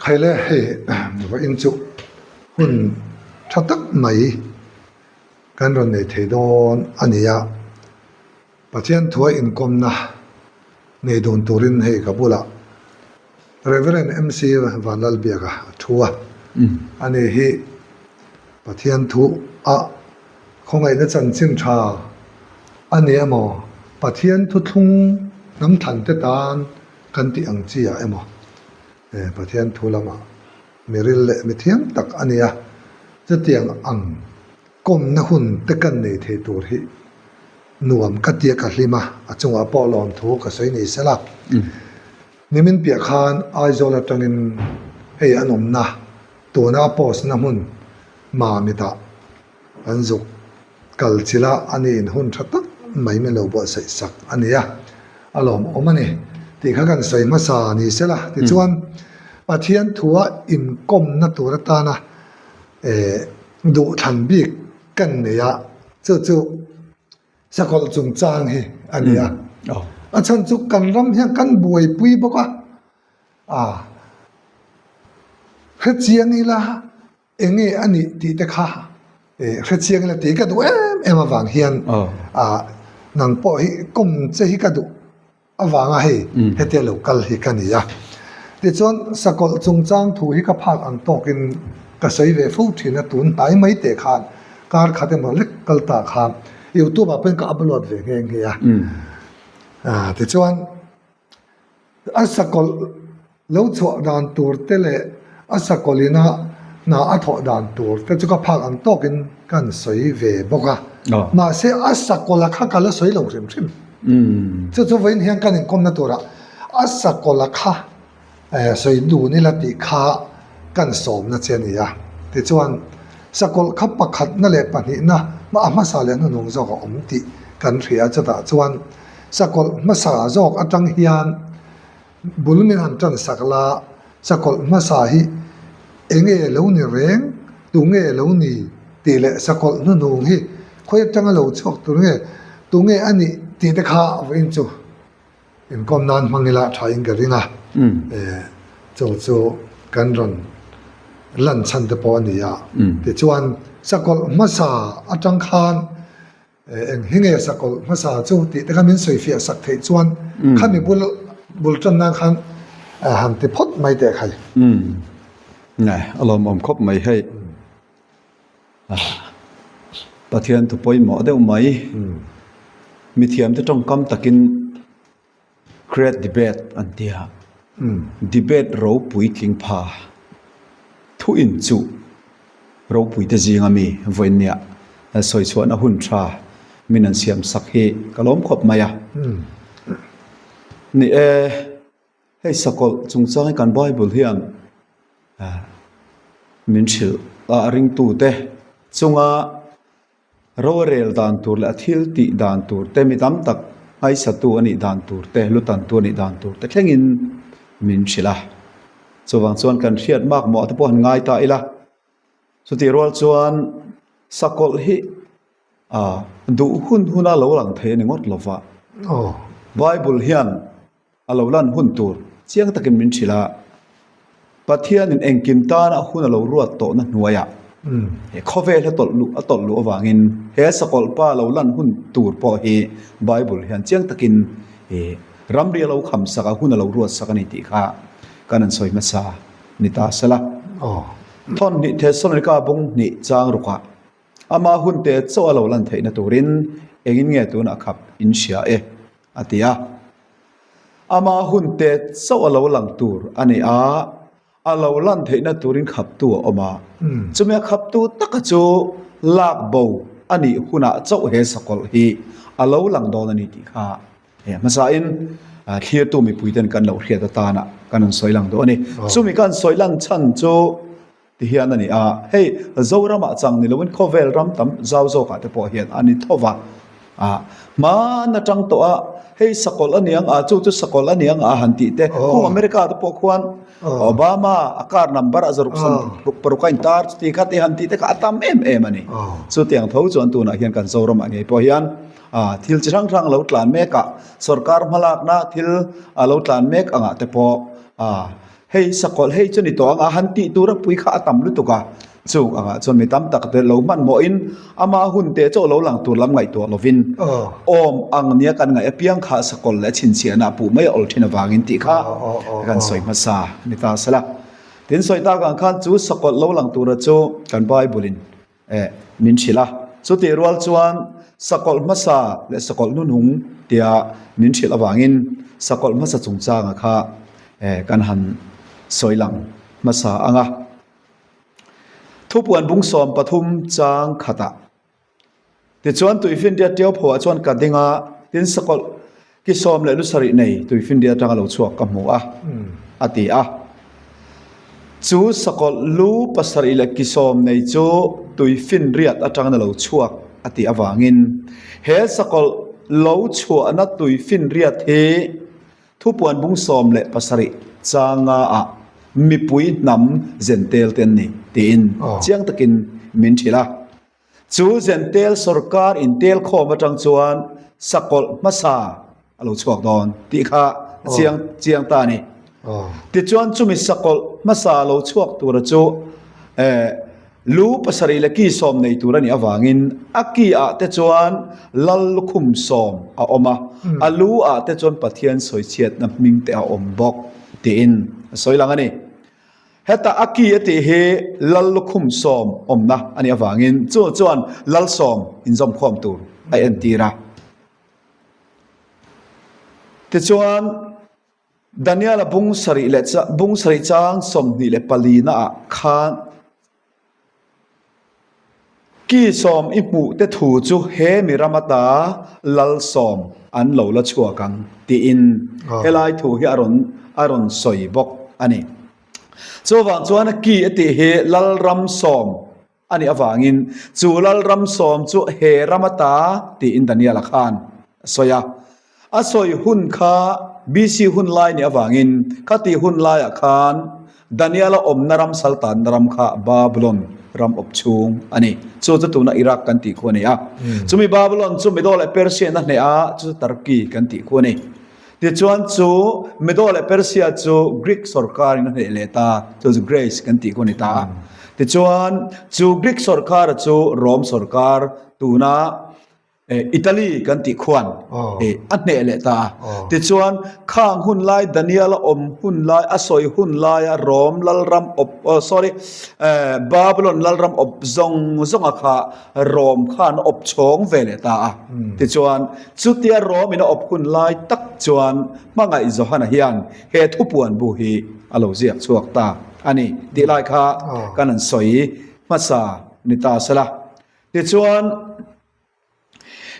Khaile hei vawiin chu hun tha tak mai kan rawn nei thei dawn a ni a, Pathian thua inkawmna nei dun turin hei ka bulah Reverend MC Vanlalbiaka a thu a, ani hi Pathian thu a khawngaihna chanchin tha a ni emaw Pathian thuthlung hnam thlan te tan kan tih ang chi ah emaw Pathian thu lamah mi ril leh mi thiam tak a ni a, chutiang ang kawmna hun te kan nei thei tur hi nuam ka tia ka hlim a, a chungah pawh lawmthu ka sawi ni sela. Nimin piah khan Aizawl atangin hei an awmna tuna a post na hmun Mamitah an zuk kal chilh a, a niin hun tha tak mai min lo buatsaih sak a ni a, a lawmawm a ni tih kha kan sawi hmasa ni sela. Tichuan Pathian thua inkawmna tur atana eh duhthlan bik kan nei a, chu chu Sakawlh chungchang hi a ni a, a chhan chu kan ram hian kan buaipui bawk a, a hrechiang ila eng nge a nih tih te kha hrechiang ila tih ka duh em em avang hian a nang pawh hi kawm che hi ka duh. Avanga hei hetia lo kal hi ka ni a. Tichuan sakawlh chungchang thu hi ka phak ang tawkin ka sawi ve fo thin a, tun hnai mai teh khan kar khat emaw lek kal ta khan youtube ah pawhin ka upload ve nghe nghe a. Tichuan a sakawlh Lo chhuah dan tur te leh a sakawlh ina hna a thawh dan tur te chu ka phak ang tawkin kan sawi ve bawk a. Mahse a sakawlh a kha ka la sawi lo hrim hrim. Chu chu vawiin hian kan inkawmna turah a sakawlh a kha sawi dun ila tih kha kan sawmna che a ni a. Tichuan sakawlh kha pakhatna leh pahnihna a hmasa leh hnuhnung zawk a awm tih kan hria a. Chutah chuan sakawlh hmasa zawk atang hian Bul min han tan sak la, sakawlh hmasa hi enge lo ni reng, tunge lo ni tih leh sakawlh hnuhnung hi khawi atanga lo chhuak tur nge, tunge a nih tih te kha vawiin chu inkawm nan hmang ila tha in ka ring a, chu chu kan rawn lan chhan te pawh a ni a, tichuan sakawlh hmasa atang khan Eng hi nge sakawlh hmasa chu tih te kha min sawi fiah sak theih chuan khami bul bul tan nan khan han ti phawt mai teh khai. Nge a lawmawm khawp mai hei. Pathian thu pawimawh deuh mai. Mithiamte tawngkam takin Create debate an ti a, debate ropui tling pha thu inchuh ropui te zinga mi vawinia sawi chhuahna hun tha min an siam sak hi ka lawm khawp mai a. Ni e, hei sakawlh chungchang hi kan Bible hian min hrilh a, a ringtute chunga Rorel dan tur leh a thil tih dan tur te, mi tam tak ngaisatu a nih dan tur te, lutantu a nih dan tur te thlengin min hrilh a. Chuvang chuan kan hriat mak mawh te pawh han ngai ta ila. Chutih rual chuan sakawlh hi duh hun huna lo lang thei a ni ngawt lova. Bible hian A lo lan hun tur chiang takin min hrilh a, Pathianin engkim tana hun a lo ruat tawhna hnuaiah he khawvel a tawlh luh a tawlh luh avangin he sakawlh pa lo lan hun tur pawh hi Bible hian chiang takin ramri a lo kham sak a, hun a lo ruat sak a ni tih kha kan han sawi hmasa ni ta se la. Thawn hnih Thesalonika bawng hnih chang rukah ama hun te chauh a lo lan theihna turin engin nge tunah khap in hria e a ti a. Ama hun te chauh a lo lang tur a ni a, a lo lan theihna turin khaptu a awm a. Chumi a khaptu taka chu lak bo a nih hunah chauh he sakawlh hi a lo lang dawn a ni tih kha he hmasain thlirtu mipuiten kan lo hriat atana kan rawn sawi lang duh a ni. Chumi kan sawi lan chhan chu Ti hian a ni a, hei Zoramah chang ni loin khawvel ram tam zau zawkah te pawh hian a ni tho va. A hman atang tawh a, hei sakawlh a niang a, chu chu sakawlh a niang a han tih te, khung America te pawh khuan Obama a car number a zaruk sam ruk paruk a intar chuti kha ti han tih te kha a tam em em a ni. Chutiang tho chuan tunah hian kan Zoramah ngei pawh hian thil chi hrang hrang lo tlan mek a, sorkar hmalakna thil a lo tlan mek angah te pawh a. Hei sakawlh hei chu ni tawh ang a, han tih tur a pui kha a tam lutuk a, chung angah chuan mi tam tak te lo hmanhmawhin ama hun te chaw lo lang tur lam ngaihtuah lovin awm ang nia kan ngaih apiang kha sakawlh leh chhinchhiahna a puh mai a awl thin avangin tih kha kan sawi hmasa a ni ta sela. Tin sawi tak ang khan chu sakawlh lo lang tura chu kan Bible in Eh, min hrilh a. Chutih rual chuan sakawlh hmasa leh sakawlh hnuhnung tia min hrilh avangin sakawlh hmasa chungchanga kha eh kan han sawi lang hmasa ang a. Thupuan bungsawm pathum chang khatah tichuan Tuifinriat Tiauphoah chuan ka ding a, tin sakawlh Ki sawm leh lu sarih nei tuifinriat atanga lo chhuak ka hmu a, a ti a. Chu sakawlh lu pasarih leh ki sawm nei chu tuifinriat atangin a lo chhuak a tih avangin he sakawlh lo chhuahna tuifinriat hi thupuan bung 17 changa ah mipui hnam zentel te an ni tiin chiang takin min hrilh a. Chu Zentel sawrkar intel khawm atang chuan sakawlh hmasa a lo chhuak dawn tih kha a chiang chiang ta a ni. Tichuan chumi sakawlh hmasa lo chhuak tura chu lu pasarih leh ki sawm nei tur a nih avangin a ki ah te chuan lal lukhum sawm a awm a, a lu ah te chuan Pathian sawichhiatna hming te a awm bawk tiin a sawi lang a ni. Heta a ki a tih hi Lal lukhum sawm awmna a nih avangin chu chuan Lal sawm inzawmkhawm tur a entir a. Tichuan, Daniela bung sarih leh bung sarih chang 24 naah khan Ki sawm i hmuh te thu chu he mi ram ata lal sawm an lo la chhuak ang tiin helai thu hi a rawn a rawn sawi bawk a ni. Chuvang chuan ki a tih hi lal ram sawm a nih avangin chu lal ram sawm chu he ram ata tiin Daniel-a khan a sawi a. A sawi hun kha BC hun lai nih avangin khati hun laiah khan Daniel-a awmna ram saltanna ram kha Babylon ram awp chhung a ni. Chu chu tuna Iraq kan tih khu a ni a. Chumi Babylon chu Medo leh Persia in a hneh a, chu chu Turkey kan tih khu a ni. Tichuan chu Medo leh Persia chu Greek sawrkarin a hneh leh ta, chu chu Greece kan tih khu a ni ta a. Tichuan chu Greek sawrkara chu Rome sawrkar tuna Italy kan tih khuan a hneh leh ta a. Tichuan, khang hun lai Daniel-a awm hun lai, a sawi hun laia Rome lalram awp, oh sorry, Babylon lalram awp zawng zawnga kha Rome khan a awp chhawng ve leh ta a. Tichuan, chutia Rome in a awp hun lai tak chuan hmangaih Johana hian he thupuan bu hi a lo ziak chhuak ta a ni tih lai kha kan han sawi hmasa ni ta sela. Tichuan,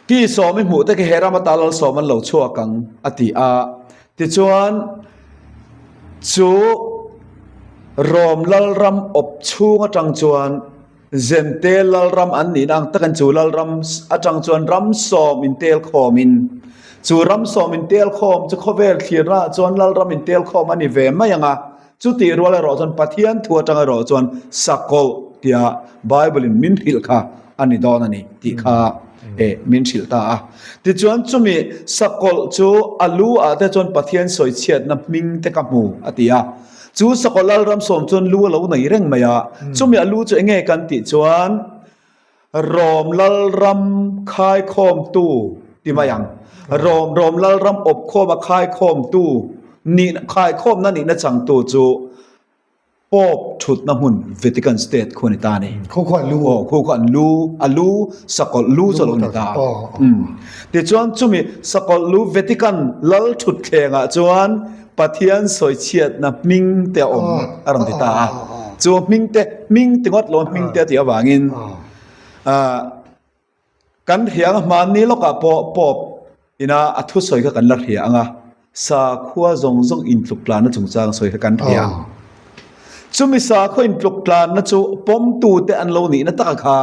Ki sawm i hmuh te khi he ram ata lal sawm an lo chhuak ang, a ti a. Tichuan, chu Rom lalram awp chhung atang chuan Zentel lalram an nihna ang takin chu lalram atang chuan ram sawm intel khawmin, chu ram sawm intel khawm chu khawvel thlirnaah chuan lalram intel khawm a ni ve mai ang a. Chutih rual erawh chuan Pathian thu atang erawh chuan sakawlh tia Bible in min hrilh kha a ni dawn a ni tih kha eh min hrilh ta a. Tichuan chumi sakawlh chu a lu ah te chuan Pathian sawichhiatna hming te ka hmu a ti a. Chu sakawlh Lalramsawm chuan lu a lo nei reng mai a. Chumi a lu chu enge kan tih chuan Rom Lalram khaikhawmtu ti mai ang. Rom Rom Lalram awpkhawma khaikhawmtu nih khaikhawmna nihna changtu chu Pope thutna hmun Vatican State khu a ni ta a ni. Khu khu an lu. Aw khu khu an lu a lu sakawlh lu chu a lo ni ta. Tichuan chumi sakawlh lu Vatican lal thutthlengah chuan Pathian sawichhiatna hming te a awm a rawn ti ta a. Chu hming te, hming ti ngawt lo hming te a tih avangin kan hria ang a, hmanni lawkah pawh Pope ina a thusawi kha kan la hria ang a, sakhua zawng zawng intluk tlanna chungchang sawi kha kan hria ang. Chumi sakhua intluk tlanna chu pawmtute an lo nihna taka kha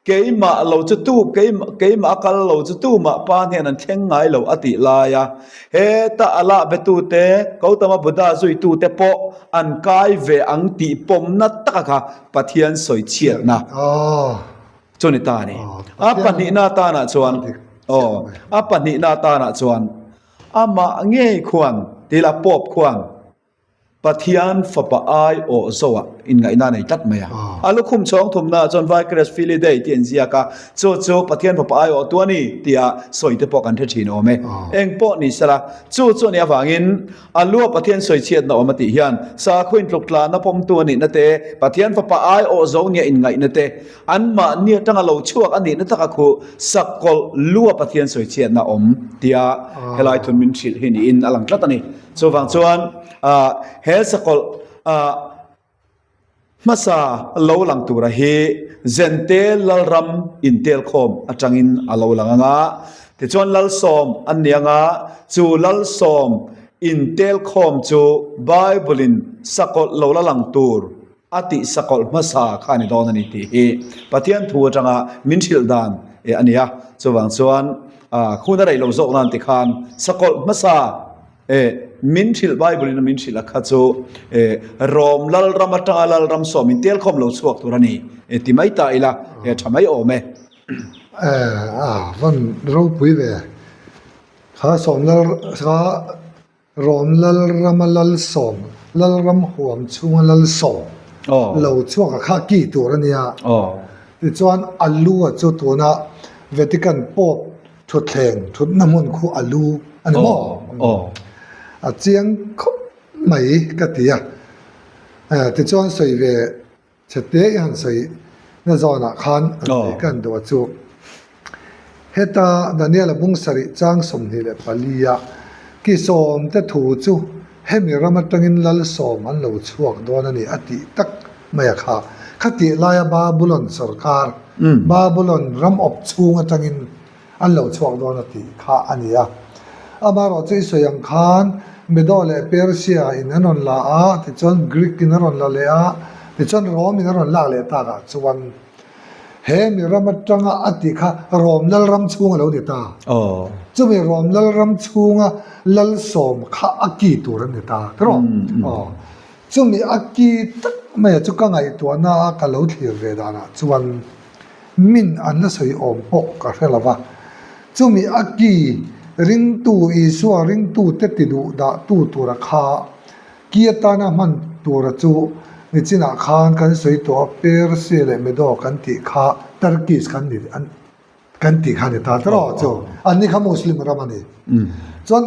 Keimah lo chu tu, keimah a kal lo chu tumah pa hnen an thleng ngai lo a tih lai a. Heta a lah betute, Gautama Buddha zuitute pawh an kai ve ang tih pawmna taka kha Pathian sawi chhiatna chu ni ta a ni. A pahnihna atanah chuan, aw, a pahnihna atanah chuan amah ngei khuan, tila Pope khuan. Pathian Fapa aiawh zoah inngaihna a nei tlat mai a. A lukhum chhawng thumnaah chuan Vicarious Filii Dei tih an ziak a, chu chu Pathian Fapa aiawhtu a ni tia sawi te pawh kan hre thin awm e. Eng pawh ni sela, chu chu a nih avangin a lua Pathian sawichhiatna awm a tih hian sakhaw intluktlana pawmtu a nihna te, Pathian Fapa aiawh zo nia inngaihna te, anmahni atanga lo chhuak a nihna taka khuh sakawlh lua Pathian sawichhiatna awm tia helai thun min hrilh hi niin a lang tlat a ni. Chuvang chuan he sakawlh hmasa lo lang tura hi Zentel Lalram intelkhawm atangin a lo lang ang a, tichuan Lalsawm an ni ang a, chu Lalsawm intelkhawm chu Bible-in sakawlh lo la lang tur a tih sakawlh hmasa kha a ni dawn a ni tih hi Pathian thu atanga min hrilh dan a ni a. Chuvang chuan hun a rei lo zawk nan tikhan sakawlh hmasa E, min hrilh Bible in a min hrilh a kha chu e, Rom Lalram atanga Lalram sawm in telkhawm lo chhuak tur a ni e, ti mai ta ila e, tha mai awm e. E, a van ropui ve. Kha sawm lal kha Rom Lalrama lal sawm, Lalram huam chhunga lal sawm lo chhuak a kha ki tur a nia. Tichuan a lu a chu tuna Vatican Pope Thutthleng thutna hmun khu a lu a ni maw? A chiang khawp mai ka ti a. Tichuan sawi ve che te i han sawi na zawnah khan an tih ka han duh a chu. Heta Daniela bung sarih chang 24 a ki sawmte thu chu hemi ram atangin lal sawm an lo chhuak dawn a ni a tih tak mai a kha. Khatih laia Babulon sawrkar, Babulon ram awp chhung atangin an lo chhuak dawn a tih kha a ni a. Amaherawh chu i sawi ang khan Medo leh Persia in an rawn la a, tichuan Greek in a rawn la leh a, tichuan Rome in a rawn lak leh takah chuan he mi ram atanga a tih kha Rome Lalram chhung a lo ni ta. Chumi Rome Lalram chhunga lal sawm kha a ki tur an ni ta tiraw? Aw. Chumi a ki tak maia chu ka ngaihtuahna a ka lo thlir ve danah chuan min an la sawi awm pawh ka hre lo va. Chumi a ki ringtu Isua ringtute ti duh dah tu tura kha ki atana hman tura chu nichinah khan kan sawi tawh a Persia leh Medo kan tih kha Turkish kan ni kan tih kha a ni ta tawh chu anni kha Muslim ram a ni. Chuan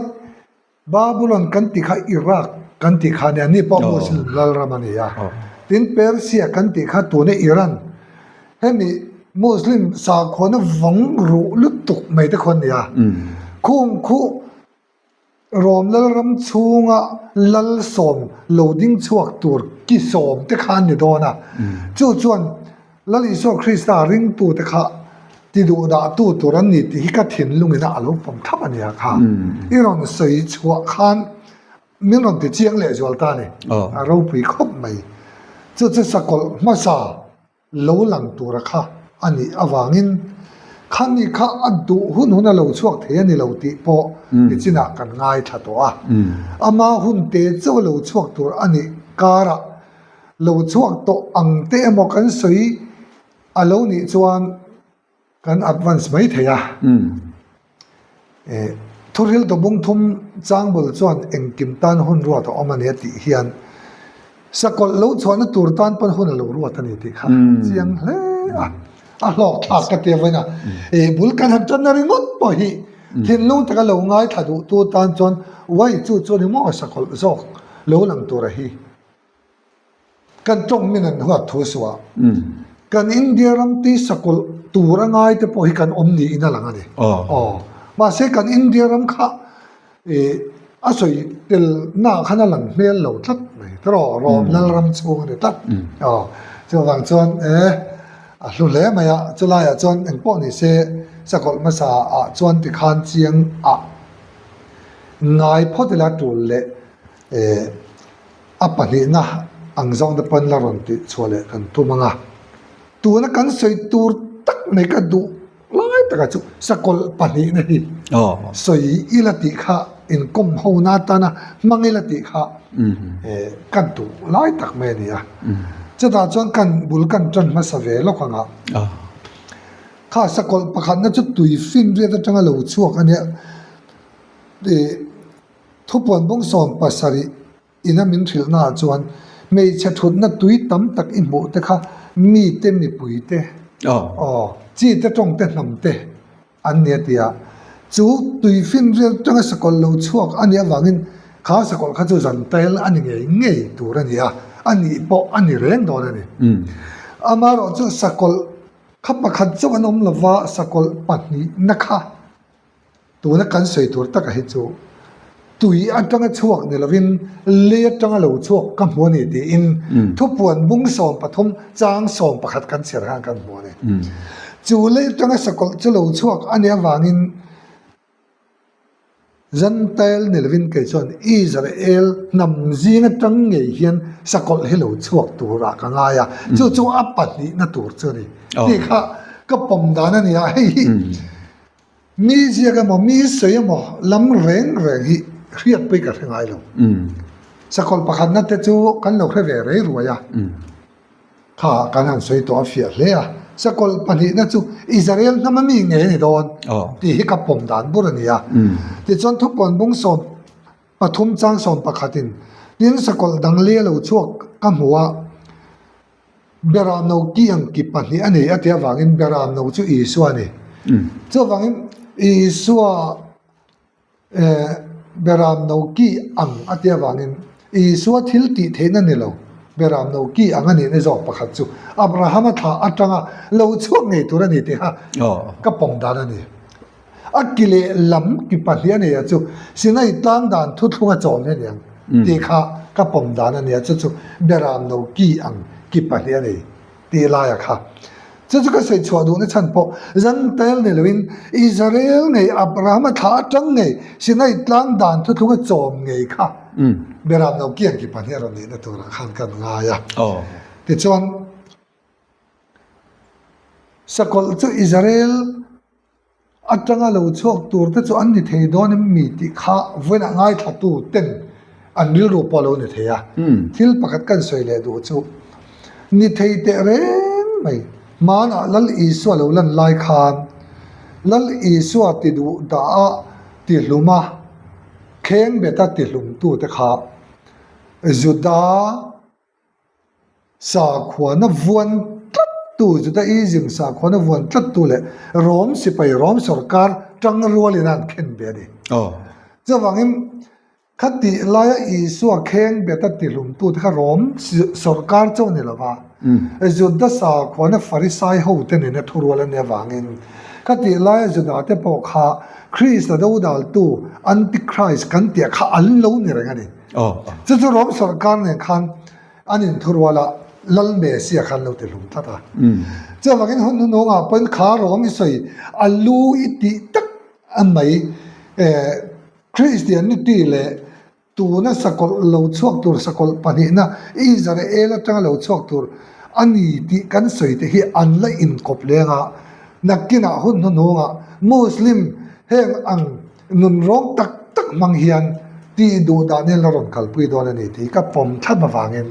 Babulon kan tih kha Iraq kan tih kha a nia, ni pawh Muslim lalram a ni a. Tin, Persia kan tih kha tuna Iran, hemi Muslim sakhuana vawng ruh lutuk mai te khaw a ni a. Khung khu Rom lalram chhunga lal sawm lo ding chhuak tur ki sawm te kha an ni dawn a. Chu chuan Lal Isua Krista ringtute kha ti duh dahtu tur an ni tih hi ka thinlungin a lo pawm thlap a nia kha. I rawn sawi chhuah khan min rawn ti chiang leh zual ta a ni. A ropui khawp mai. Chu chu sakawlh hmasa lo lang tura kha a nih avangin khami kha a duh hun hun a lo chhuak thei a ni lo tih pawh nichinah kan ngaithla tawh a. Ama hun te chauh a lo chhuak tur a nih karah Lo chhuak tawh ang te emaw kan sawi a lo nih chuan kan advance mai thei a. Thuril dawbung thum changbul chuan engkim tan hun ruat a awm a ni a tih hian sakawlh lo chhuahna tur tan pawn hun a lo ruat a ni tih kha chiang hle a. A hlawk thlak ka ti avain a, bul kan han tanna ringawt pawh hi thinlung taka lo ngaithla duhtu tan chuan uai chu chu ni maw sakawlh zawk lo lang tura hi. Kan tawng min an huat thu suh a, kan India ram tui sakawlh tur a ngai te pawh hi kan awm niin a lang a ni. Aw, mahse kan India ram kha ih a sawi tel naah khan a lang hmel lo tlat mai tiraw, Rom Lalram chhung a ni tlat. Aw, chuvang chuan e a hlu hle mai a, chulaiah chuan engpawh ni se sakawlh hmasa ah chuan tikhan chiang ah ngai phawt ila tul leh eh. A pahnihna ang zawng te pawn la rawn tih chhuah leh kan tum ang a, tuna kan sawi tur tak mai ka duh lai takah chu sakawlh pahnihna hi sawi ila tih kha inkawm ho na atana hmang ila tih kha ka duh lai tak mai a ni a. Chutah chuan kan bul kan tan hmasa ve lawk ang a, kha sakawlh pakhatna chu tui finriat atanga lo chhuak a nia, Thupuan bung 70. Ina min hrilhnaah chuan hmeichhe thutna tui tam tak i hmuh te kha mite mipuite, aw, chite tawngte hnamte an ni a ti a. Chu tui finrial atanga sakawlh lo chhuak a nih avangin kha sakawlh kha chu zan tel a ni ngei ngei tur a ni a, a nih pawh a ni reng dawn a ni. Amaherawhchu sakawlh kha pakhat chauh an awm lova sakawlh pahnihna kha Tuna kan sawi tur taka hi chu tui atanga chhuak ni lovin lei atanga lo chhuak ka hmu a ni tiin thupuan bung 13 chang 11 kan chhiar khan kan hmu a ni. Chu lei atanga sakawlh chu lo chhuak a nih avangin Zentail ni lovin kei chuan Israel hnam zing atang ngei hian sakawlh hi lo chhuak turah ka ngai a, chu chu a pahnihna tur chu a ni tih kha ka pawm dan a ni a, hei hi Mi ziak emaw, mi sawi emaw lam reng reng hi hriatpui ka hre ngai lo. Sakawlh pakhatna te chu kan lo hre ve rei ruai a, kha kan han sawi tawh a fiah hle a. Sakawlh pahnihna chu Israel hnama mi nge a ni dawn tih hi ka pawm dan bur a ni a. Tichuan thupuan bung 13 chang 11 in tin sakawlh dang lei a lo chhuak ka hmu a, Beramno ki ang ki pahnih a nei a tih avangin Beramno chu Isua a ni. Chuvangin Isua Beramno ki ang a tih avangin Isua thil tih theihna ni lo, Beramno ki ang a nihna zawk pakhat chu Abrahama thlah atanga lo chhuak ngei tur a ni tih kha ka pawm dan a ni. A ki leh lam ki pahnih a nei a chu Sinai tlang dan thuthlung a chawm hi a ni ang tih kha ka pawm dan a nia chu chu Beram no ki ang ki pahnih a nei tih laia kha chu chu ka sawi chhuah duhna chhan pawh Zantael ni loin Israel ngei Abraham a thlah atang ngei Sinai tlang dan thuthlung a chawm ngei kha Beram no ki ang ki pahnih a rawn nihna turah khan kan ngai a tichuan Sakawlh chu Israel atanga lo chhuak tur te chu an ni thei dawn em mi tih kha vawiinah ngaithlatu ten an rilru pawh a lo ni thei a. Thil pakhat kan sawi leh duh chu ni thei teh reng mai. Hmanah Lal Isua lo lan lai khan Lal Isua ti duh dah a ti hlum a, khengbet a ti hlumtu te kha Juda Sakhuana vuan tlattu, Judaism sakhuana vuan tlattu leh Rom sipai, Rom sorkar tang rualin a an khen ve a ni. Chuvangin khatih laia Isua kheng bet a tihlumtute kha Rom sorkar chauh a ni lo va, Juda sakhuana Farisai hote nena thurual a nih avangin khatih laia Judate pawh kha Krista dodaltu, Antichrist kan tih kha an lo ni reng a ni. Chu chu Rom sorkar nen khan an inthurual a, Lal Messia khan lo ti hlum tlat a. Chuvangin hun hnuhnungah pawhin kha Rom i sawi a lu i tih tak a mai Christianity leh tuna sakawlh lo chhuak tur sakawlh pahnihna Israel atanga lo chhuak tur a ni tih kan sawi te hi an la inkawp leng a. Nakinah hun hnuhnungah Muslim heng ang Nunrawng tak tak hmang hian tih duh dan hian la rawn kalpui dawn a ni tih ka pawm thlap avangin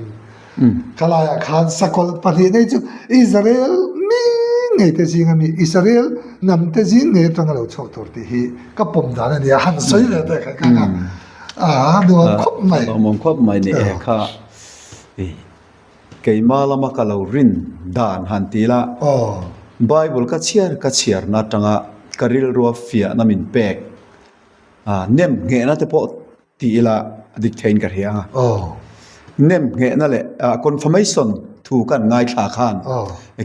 khalaiah khan sakawlh pahnih nei chu Israel mi ngei te zinga mi Israel hnam te zing ngei atanga lo chhuak tur tih hi ka pawm dan a ni a, han sawi ve teh kha kha a nuam khawp mai. Nuam khawp mai ni e kha. Keimah lama ka lo rin dan han ti ila, Bible ka chhiar ka chhiarna atanga ka rilrua fiahna min pek nem nghehna te pawh ti ila a dik theiin ka hria ang a. Nem nghehna leh confirmation thu kan ngaithla khan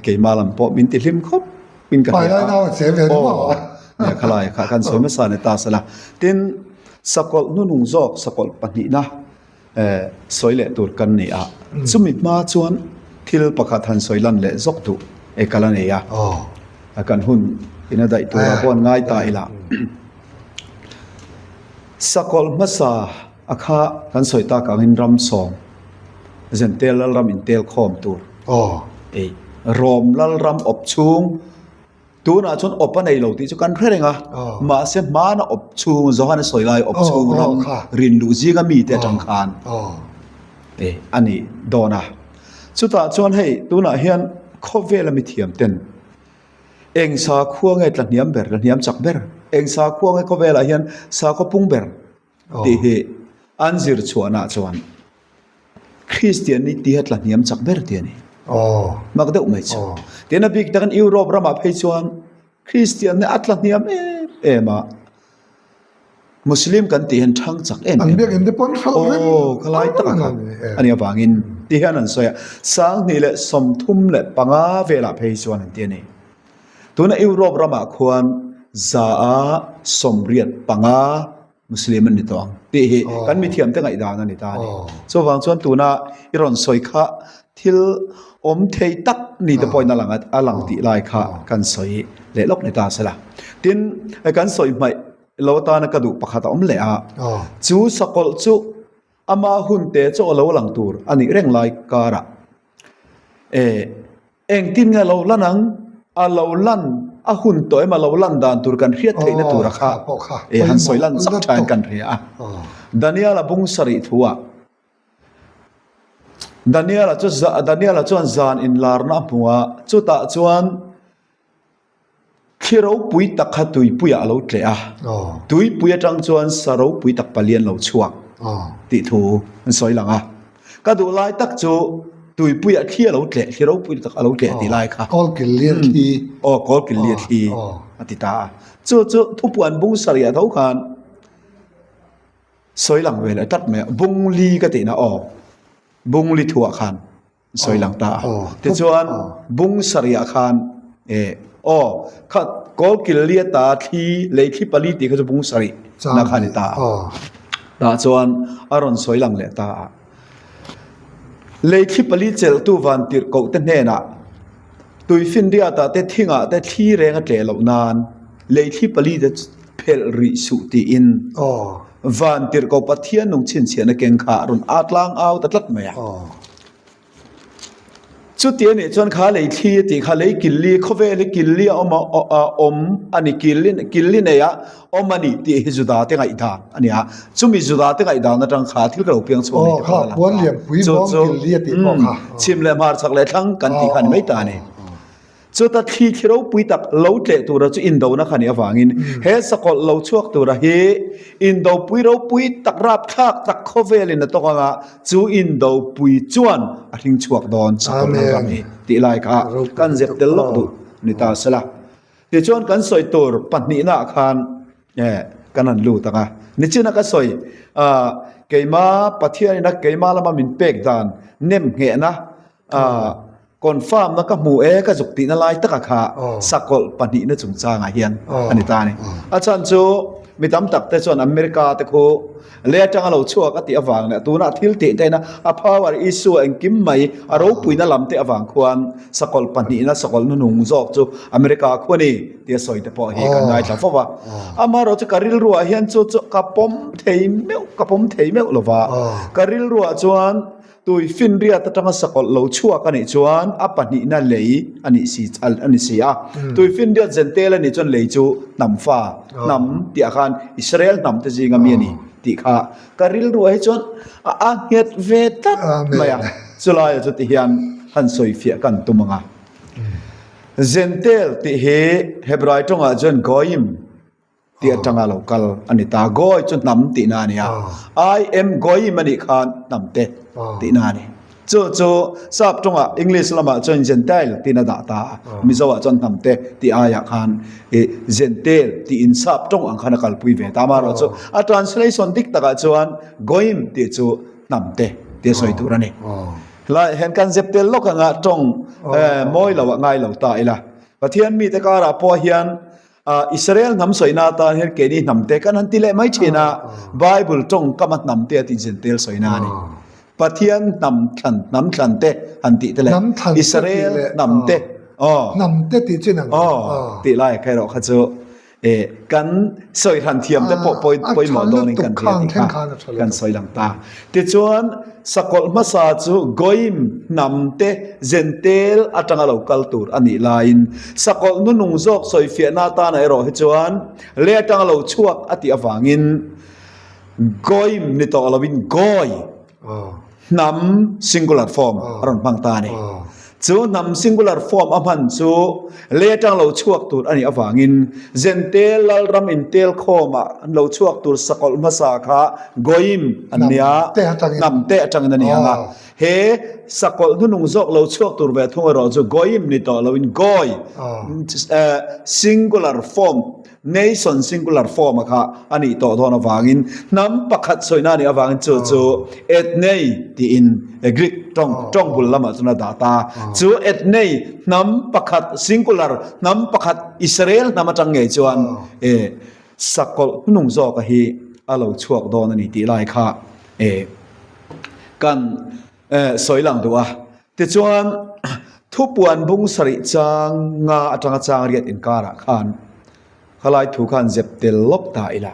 keimah lam pawh min ti hlim khawp in ka hria a. Aw, khalai kha kan sawi hmasa ni ta sela. Tin, sakawlh hnunung zawk sakawlh pahnihna Sawi leh tur kan ni a, chumi hma chuan thil pakhat han sawi lan leh zawk duh e ka la nei a, kan hun ina daih tura pawh an ngai ta ila. Sakawlh hmasa a kha kan sawi tak angin ram sawm Zentel Lalram intel khawm tur ei Rom Lalram awp chhung Tunah chuan awp a nei lo tih chu kan hre reng a, mahse hmana awp chhung, Johana sawi lai awp chhung ram rin luh zinga mite atang khan a ni dawn a. Chutah chuan hei tunah hian khawvela mithiam ten eng sakhua nge tla hniam ber, tla hniam chak ber, eng sakhua nge khawvelah hian sakhaw pung ber tih hi an zir chhuahnaah chuan. Kristian ni tiha tla hniam chak ber ti a ni. Mak deuh mai chu. Tin a bik takin Europe ramah phei chuan Kristian hi a tla hniam em em a, Muslim kan tih hian thang chak em em mai. Aw ka lai tak a kha a nih avangin ti hian an sawi a, 2035 velah phei chuan an ti a ni. Tuna Europe ramah khuan 85% Muslim an ni tawh ang tih hi kan mithiamte ngaihdan a ni ta a ni. Chuvang chuan tuna i rawn sawi kha thil awm thei tak ni te pawhin a lang a lang tih lai kha kan sawi leh lawk ni ta a sela. Tin, kan sawi hmaih lo atana ka duh pakhat a awm leh a, chu sakawlh chu ama hun te chu a lo lang tur a nih reng lai karah eh Engtin nge a lo lan ang? A lo lan a hun tawh em a lo lan dan tur kan hriat theihna tura kha e han sawi lan chak thain kan hria a. Daniel-a bung sarih thuah Daniel-a chu Daniel-a chuan zan inlarna a hmu a, chutah chuan Thli ropui tak kha tuipuiah a lo tleh a, tuipui atang chuan sa ropui tak palian lo chhuak tih thu an sawi lang a. Ka duh lai tak chu tuipuiah thli a lo tleh, thli ropui tak a lo tleh tih lai kha. Kawlkil lian thli. Aw, kawlkil lian thli a ti ta a. Chu chu thupuan bung sarih ah tho khan sawi lang ve leh tlat mai a, bung li ka tihna aw, bung li thuah khan. sawi lang ta a. Tichuan bung sarih ah khan eh aw kha kawl kil li ata thli lei thli pali tih kha chu bung sarih na kha a ni ta a. Tah chuan a rawn sawi lang leh ta a. Lei thli pali chelhtu van tirh koh te hnenah tuifinriat ah te thing ah te thli reng a tleh loh nan lei thli pali te phelh rih suh tiin van tirh koh Pathian nung chhinchhiahna keng kha a rawn a tlang au ta tlat mai a. Chuti a nih chuan kha lei thli a tih kha lei killi khawvel hi killi a awm a awm a ni killi killi nei a awm a ni tih hi Juda te ngaihdan a ni a. Chumi Juda te ngaihdan atang kha thil ka lo piang chhuak ni te pawh a lang ta. Chu chu chhim leh hmar chhak leh thlang kan tih kha a ni mai ta a ni. Chuta thli thli ropui tak lo tleh tura chu indona kha nih avangin he sakawlh lo chhuak tura hi indopui ropui tak rapthlak tak khawvelin a tawk anga chu indopui chuan a hring chhuak dawn sakawlh ram ram hi tih lai kha kan zep tel lawk duh ni ta sela. Tichuan kan sawi tur pahnihna ah khan kan han lut ang a, nichina ka sawi keima Pathianina keima lama min pek dan nem nghehna Confirm na ka hmu e ka zuk tihna lai taka kha sakawlh pahnihna chungchangah hian a ni ta a ni. A chhan chu mi tam tak te chuan America te khu lei atanga lo chhuak a tih avang leh tunah thil tih te ina a power issue engkim mai a ropuina lam te avang khuan sakawlh pahnihna sakawlh hnunung zawk chu America khu a ni tia sawi te pawh hi kan ngaithla fo va. Amaherawh chu ka rilruah hian chu chu ka pawm thei meuh ka pawm thei meuh lova ka rilruah chuan Tuifinriat atanga sakawlh lo chhuak a nih chuan a pahnihna lei a nih si a ni si a. Tuifinriat zentel a nih chuan lei chu hnam fa, hnam tih ah khan Israel hnam te zinga mi a ni tih kha ka rilruah hi chuan a a nghet ve tlat mai a. Chulaia chu ti hian han sawifiah kan tum ang a. Zentel tih hi Hebrai tawngah chuan Goyim tih atanga lo kal a ni ta. Goy chu hnam tihna a ni a, I am Goyim a nih khan hnam te tihna a ni. Chu chu sap tawngah English lamah chuan Gentile tiin a dah ta a, Mizoah chuan hnam te tih aiah khan ih Gentile tiin sap tawng ang khan a kalpui ve ta. Amaherawhchu a translation dik takah chuan Goyim tih chu hnam te tia sawi tur a ni. Helaiah hian kan zep tel lawk anga tawng mawi loah ngai lo ta ila. Pathian mite karah pawh hian Israel hnam sawina atan hian keini hnam te kan han ti leh mai thin a, Bible tawngkama hnam te a tih Gentile sawina a ni. Pathian hnam thlan, hnam thlan te han tih te leh Israel hnam te aw hnam te tih chin ang aw tih lai kha erawh kha chu kan sawi hran thiam te pawh pawimawh dawnin kan hria tih kha kan sawi lang ta. Tichuan sakawlh hmasa chu Goyim hnam te Gentile atanga lo kal tur a nih laiin Sakawlh nunung zawk sawifiahna atana erawh hi chuan lei atanga lo chhuak a tih avangin Goyim ni tawh lovin Goy hnam singular form a rawn hmang ta a ni. Chu hnam singular form a hman chu lei atanga lo chhuak tur a nih avangin Gentile lalram intel khawmah an lo chhuak tur sakawlh hmasa kha Goyim an nia, hnam te atangin a ni ang a. He sakawlh hnunung zawk lo chhuak tur ve thung erawh chu Goyim ni tawh loin Goy, singular form, nation singular form a kha a nih tawh dawn avangin hnam pakhat sawina a nih avangin chu chu Ethnei tiin Greek tawng tawng bul lamah chuan a dah ta. Chu Ethnei hnam pakhat singular hnam pakhat Israel hnam atang ngei chuan sakawlh hnunung zawka hi a lo chhuak dawn a ni tih lai kha Kan sawi lang duh a. Tichuan, thupuan bung sarih chang nga atanga chang riat inkarah khan khalai thu khan zep tel lawk ta ila.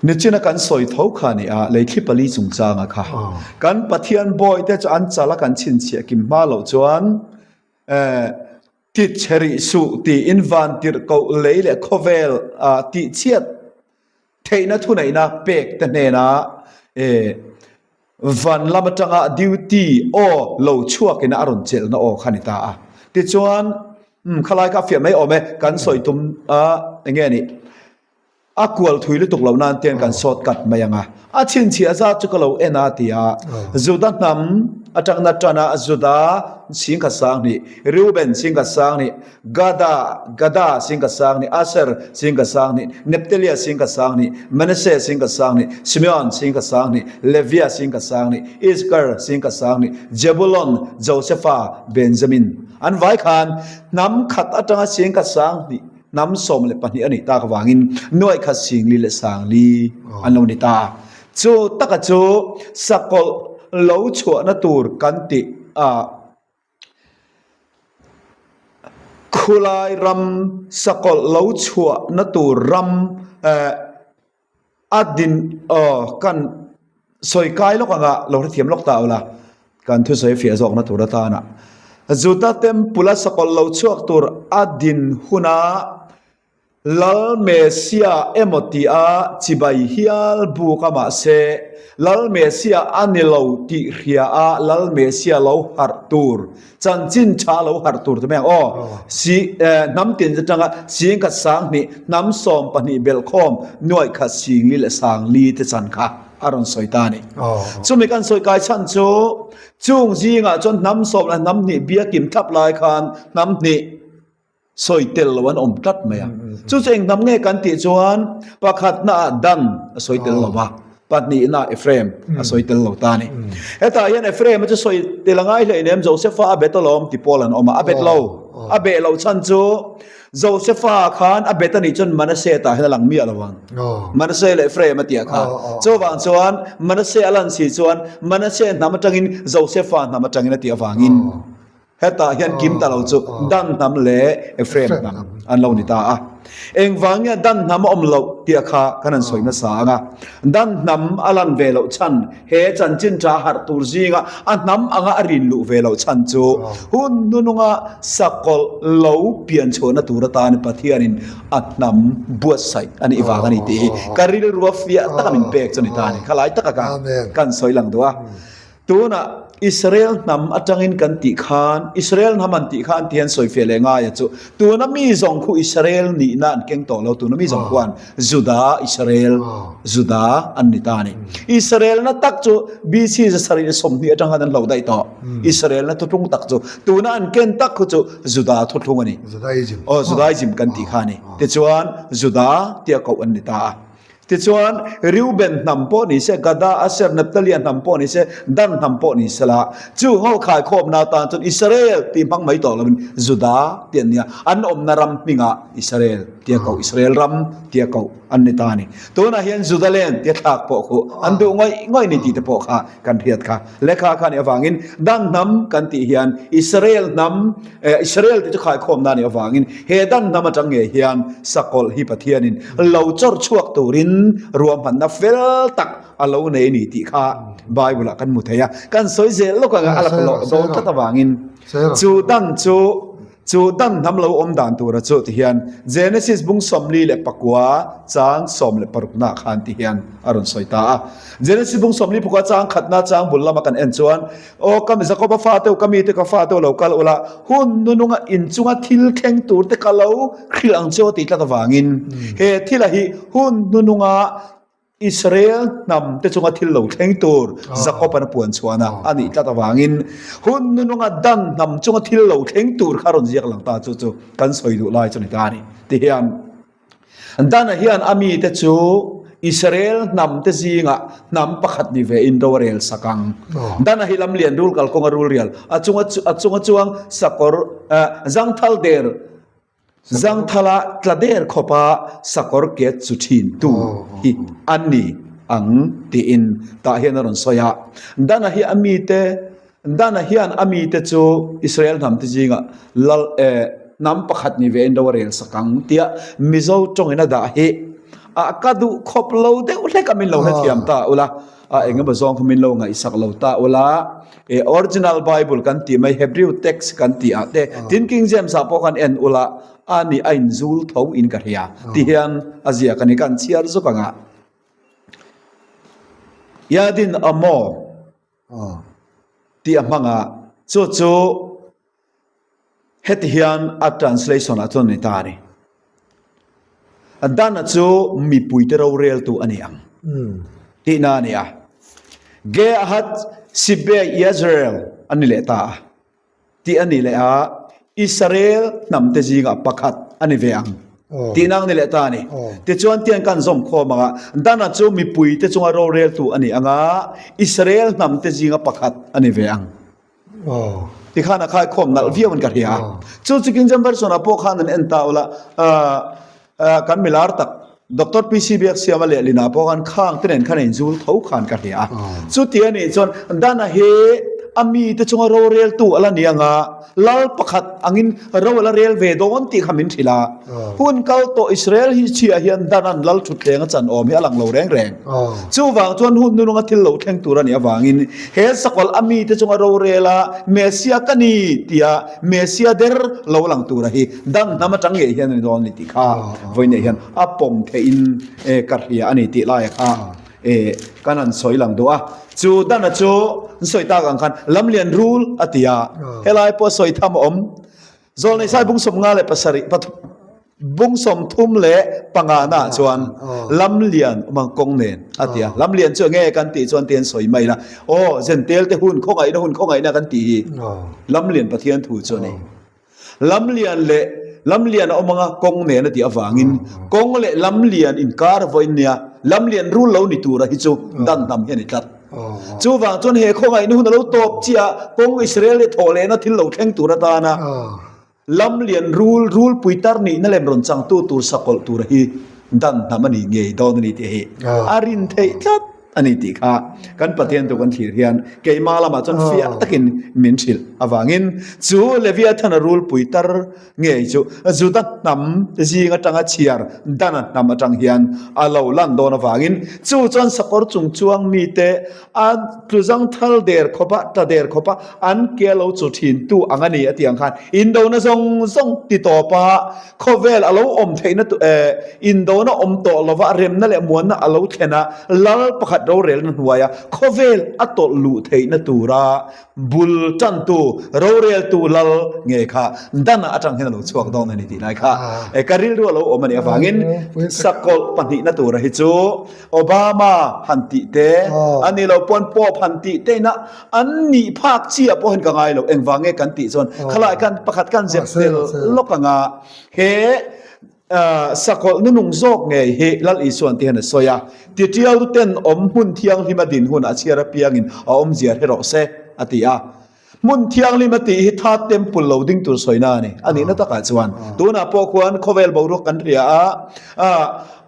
Nichina kan sawi tho kha ni a, leithli pali chungchanga kha. Kan Pathian bawite chu an chal a kan chhinchhiah kim hma loh chuan Tichhe rih suh tiin vantirhkoh lei leh khawvel ah tihchhiat theihna thuneihna pek te hnenah van lam atanga duty aw lo chhuakin a rawn chelhna aw kha a ni ta a. Tichuan, umm khalai kha a fiah mai awm e, kan sawi tum a eng nge nih? A kual thui lutuk loh nan tian kan sawt kat mai ang a. A chhinchhiah zat chu ka lo en a ti a. Juda hnam atangna tana Juda singkhat sanghnih, Reuben singkhat sanghnih, Gada, Gada singkhat sanghnih, Aser singkhat sanghnih, Neptelia singkhat sanghnih, Manasseh singkhat sanghnih, Simeon singkhat sanghnih, Levia singkhat sanghnih, Iskar singkhat sanghnih, Jebulon, Josefa, Benjamin. An vai khan hnam khat atanga singkhat sanghnih Hnam 12 a nih tak avangin nuaih khat singli leh sangli an lo ni ta. Chu taka chu sakawlh lo chhuahna tur kan tih a, khulai ram sakawlh lo chhuahna tur ram eh, A din aw kan sawi kai lawk anga lo hrethiam lawk ta ula kan thusawi fiah zawkna tur atana Juda temple a sakawlh lo chhuak tur a din huna Lal Messiah emaw tia chibai hial buk a mahse Lal Messiah a ni lo tih hria a Lal Messiah lo harh tur Chanchin tha lo harh tur te mai ang aw. Si hnam tin atanga singkhat sanghnih hnam 12 belhkhawm nuaih khat singli leh sangli te chan kha a rawn sawi ta a ni. Chumi kan sawi kai chhan chu chung zingah chuan hnam sawm leh hnam hnih biakim thlap lai khan hnam hnih Sawi tel lo an awm tlat mai a. Chu chu eng hnam nge kan tih chuan pakhatna ah Dan a sawi tel lo va, pahnihna ah Ephraim a sawi tel lo ta a ni. Hetah hian Ephraim a chu sawi tel a ngai hlein em Josepha a bet alawm ti pawl an awm a, a bet lo. A beh loh chhan chu Josepha khan a bet a nih chuan Manasseh tah hian a lang miah lo ang. Manasseh leh Ephraim a tih a kha. Chuvang chuan Manasseh a lan si chuan Manasseh hnam atangin Josepha hnam atangin a tih avangin Hetah hian kim ta lo chu Dan hnam leh Ephraim hnam an lo ni ta a. Engvang nge Dan hnam a awm loh tih a kha kan han sawi nasa ang a. Dan hnam a lan ve loh chhan, he chanchin tha harh tur zinga a hnam anga a rin luh ve loh chhan chu hun hnununga sakawlh lo pian chhuahna tur atan Pathianin a hnam buatsaih a nih vang a ni tih hi ka rilru a fiah taka min pek chu a ni ta a ni. Khalai taka kha kan sawi lang duh a. Tunah Israel hnam atangin kan tih khan, Israel hnam an tih khan ti hian sawifiah leh ngai a chu. Tuna mi zawng khu Israel nihna an keng tawh lo, tuna mi zawng khuan Juda, Israel, Juda an ni ta a ni. Israel na tak chu BC 720 atang khan an hlo daih tawh. Israel na thuthlung tak chu tuna an ken tak khu chu Juda thuthlung a ni. Judaism. Aw, Judaism kan tih kha a ni. Tichuan Juda tia koh an ni ta a. Tichuan, Reuben hnam pawh ni se, Gada, Aser, Neptalia hnam pawh ni se, Dan hnam pawh ni se la, chu ho khaikhawmna atan chuan Israel tih hmang mai tawh loin Juda tih an ni a, an awmna ram hmingah Israel tia koh, Israel ram tia koh an ni ta a ni. Tunah hian Judaland tia thlak pawh khu an duh ngawih ngawih ni tih te pawh kha kan hriat kha. Lehkha kha nih avangin Dan hnam kan tih hian Israel hnam, Israel te chu khaikhawmna a nih avangin he Dan hnam atang ngei hian sakawlh hi Pathianin lo chawr chhuak turin ruahmanna fel tak a lo nei a ni tih kha Bible ah kan hmu thei a. Kan sawi zel lawk ang a, a laklawh dawn tlat avangin chu Dan chu Chu dan hnam lo awm dan tura chu ti hian Genesis bung 44 chang 16 nah khan ti hian a rawn sawi ta a. Genesis bung 44 chang khatna chang bul lama kan en chuan, Aw ka Jakoba fate u, ka mite ka fate u lo kal ula, hun nununga inchunga thil thleng tur te ka lo hrilh ang cheu a tih tlat avangin he thila hi hun nununga. Israel hnam te chunga thil lo thleng tur Jakob-an a puan chhuan a, a nih tlat avangin hun nununga Dan hnam chunga thil lo thleng tur kha a rawn ziak lang ta chu chu kan sawi duh lai chu ni ta a ni. Tihian Dana hian a mite chu Israel hnam te zingah hnam pakhat ni ve in ro a rel sak ang. Dana hi lamlian rul kalkawnga rul rial a chunga a chunga chuang sakawr zangthal der zangthala tla der khawpa sakawr ke chu thin tu hi a ni ang tiin tah hian a rawn sawi a. Dana hi a mite Dana hian a mite chu Israel hnamte zingah lal eh hnam pakhat ni ve in ro a rel sak ang tia Mizo tawngin a dah hi ah ka duh khawp lo deuh hlek a min lo hrethiam ta ula a eng emaw zawng kha min lo ngaihsak lo ta ula eh original Bible kan tih mai Hebrew text kan tih ah te tin King James ah pawh khan en ula a ni a inzul tho in ka hria ti hian a ziak a ni kan chhiar zuk ang ah Yadin Amo. Tih a hmang a, chu chu heti hian a translation ah chuan a ni ta a ni. Dana chu mipuite roreltu a ni ang tihna a ni a. Geahat Sibei Yezreel a ni leh ta a. Tih a nih leh a, Israel hnamte zingah pakhat a ni ve ang tihna ang ni leh ta a ni. Tichuan tiang kan zawm khawm ang a, Dana chu mipuite chunga roreltu a ni ang a, Israel hnamte zinga pakhat a ni ve ang. Tikhan a khaikhawm nalh viau in ka hria a. Chu chu King James Version ah pawh khan an en ta ula, Kan milar tak Doctor PC Biaksiama lehlinah pawh khan khang te nen khan a inzul tho khan ka hria a. Chuti a nih chuan Dana hi a mite chunga roreltu a la ni ang a, lal pakhat angin ro a la rel ve dawn tih kha min hrilh a. Hun kal tawh Israel hi chhiah hian Dana'n lal thutthleng a chan awm hi a lang lo reng reng. Chuvang chuan hun nununga thil lo thleng tur a nih avangin he sakawlh a mite chunga rorel a Messiah ka ni tia Messiah der lo lang tura hi Dan hnam atang ngei hian a ni dawn a ni tih kha vawiinah hian a pawm theihin ka hria a ni tih laia kha kan han sawi lang duh a. Chu Dana chu an sawi tak ang khan Lamlian rul a ti a, helai pawh sawi tham a awm. Zawlnei sai bung 55 leh 7 bung 30 leh pangana ah chuan Lamlian awm ang kawng nen a ti a. Lamlian chu enge kan tih chuan tian sawi mai ila, aw Zentel te hun khawngaihna hun khawngaihna kan tih hi Lamlian Pathian thu chu a ni. Lamlian leh Lamlian a awm anga kawng nen a tih avangin kawng leh Lamlian inkar vawiin nia Lamlian rul lo ni tura hi chu dan hnam hi a ni tlat. Chuvang chuan he khawngaihna hun a lo tawp chiah a, kawng Israel leh thawh lehna thil lo thleng tur atana Lamlian rul, rulpui tar nihna lem rawn changtu tur sakawlh tura hi dan hnam a ni ngei dawn a ni tih hi a rin theih tlat. A ni tih kha kan Pathian tu kan thlir hian keimah lamah chuan fiah takin min hrilh avangin chu Leviathan-a rulpui tar ngei chu Juda hnam zing atanga chhiar Dana hnam atang hian a lo lan dawn avangin chu chuan sakawr chung chuang mite a tluzang thal der khawpa tla der khawpa an ke lo chu thin tu ang a ni a tih ang khan indona zawng zawng ti tawpa Khawvel a lo awm theihna tu eh indona awm tawh lova remna leh muanna a lo thlen a, lal pakhat rorelna hnuaia khawvel a tawlh luh theihna tura bul tantu roreltu lal nge kha dana atang hian a lo chhuak dawn a ni tih lai kha eh ka rilru a lo awm a nih avangin sakawlh pahnihna tura hi chu Obama han tih te a ni lo pawn Pope han tih te ina An nih phak chiah pawh hian ka ngai lo, engvang nge kan tih chuan khalai khan pakhat khan zep tel lawk ang a, he sakawlh nunung zawk ngei hi Lal Isuan ti hian a sawi a, Titial ten awm hmun thianghlim a din hunah chhiar apiangin a awmzia hre rawh se a ti a. Hmun thianghlim a tih hi Third Temple lo ding tur sawina a ni. A nihna takah chuan tunah pawh khuan khawvel boruak kan hria a,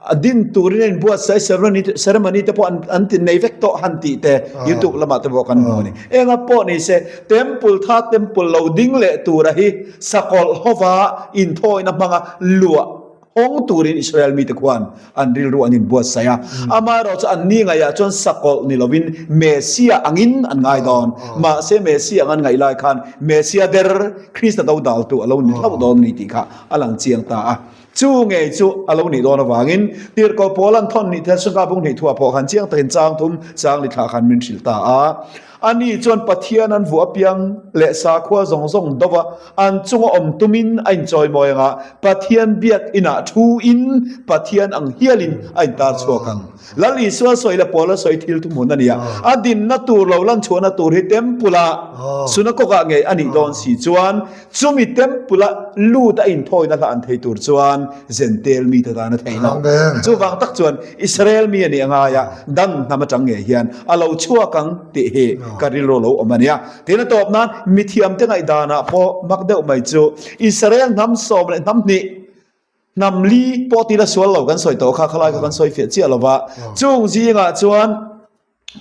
A din turin a inbuatsaih ceremony ceremony te pawh an an ti nei vek tawh han tih te youtube lamah te pawh kan hmu a ni. Enga pawh ni se temple tha temple lo ding leh tura hi sakawlh hova inthawina hmanga luah hawng turin Israel mite khuan an rilru an inbuatsaih a. Amaherawh chu an ni ngaihah chuan sakawlh ni lovin Messiah angin an ngai dawn. Mahse Messiah ang an ngaih lai khan Messiah der Krista dodaltu a lo ni hlauh dawn a ni tih kha a lang chiang ta a. Chu ngei chu a lo nih dawn avangin Tirhkoh Paul an thawn nih thel Sangka bung hnih thuah pawh khan chiang takin chang thum chang li thlah khan min hrilh ta a. Ani chuan Pathian an vuah apiang leh sakhua zawng zawng do va, an chunga awm tumin a inchawimawi ang a, Pathian biak inah thuin Pathian ang hialin a intar chhuak ang. Lal Isua sawi leh Paula sawi thil thuhmun a ni a, a dinna tur lo lanchhuahna tur hi Temple-ah, Synagogue-ah ngei a nih dawn si chuan, Chumi temple-a lut a inthawina hla an thei tur chuan Jentail mite tan a thei lo. Chuvang tak chuan Israel mi a nih a ngai a, Dan hnam atang ngei hian a lo chhuak ang tih hi ka rilru lo awm a nia. Tin a tawp nan mithiamte ngaihdanah pawh mak deuh mai chu Israel hnam sawm leh hnam hnih, hnam li pawh tila sual lo kan sawi tawh kha, khalai kha kan sawi fiah chiah lo va. Chung zingah chuan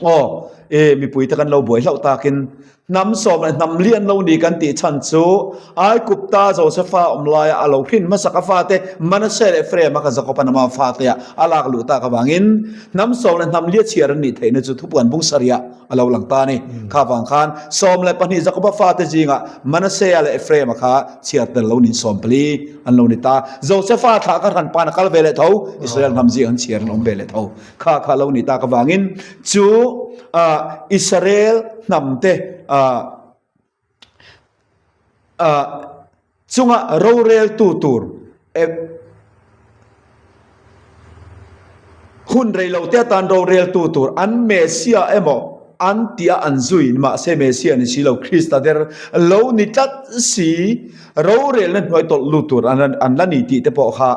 Aw, e, mipuite kan lo buai hlauh takin hnam sawm leh hnam lian lo ni kan tih chhan chu Aikupta Josefa awm laia a lo hrin hmasak a fate Manase leh Ephraim-a ka Jakob-a nama fatea a lak luh tak avangin hnam sawm leh hnam lia chhiar an nih theihna chu thupuan bung sarihah a lo lang ta a ni. Kha vang khan 12 Jakob-a fate zingah Manase-a leh Ephraim-a kha chhiar tel lo niin 14 an lo ni ta. Josefa thlah kha hran pan a kal ve leh tho, Israel hnam zing an chhiar an awm ve leh tho. Kha kha lo ni tak avangin chu Israel hnamte chunga roreltu tur hun reilote atan roreltu tur an Messiah emaw an tih a an zui mahse Messiah ni si lo Krista der lo ni tlat si rorelna hnuai tawlh lut tur an la ni tih te pawh kha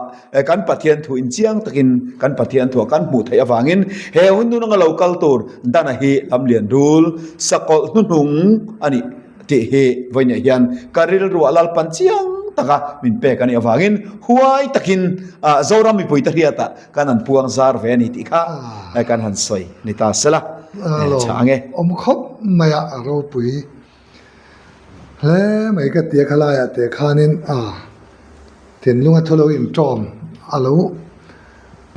Kan Pathian thu in chiang takin kan Pathian thuah kan hmuh theih avangin he hun nunanga lo kal tur Dana hi lamlian rul sakawlh hnuhnung a nih tih hi vawiinah hian ka rilruah Lalpan chiang taka min pek a nih avangin huai takin Zoram mipuite hriatah kan han puang zar ve a ni tih kha kan han sawi ni ta sela chah ang e. Awm khawp mai a ropui Hle mai ka tia khalaiah teh khanin a thinlunga thu lo inṭawm a lo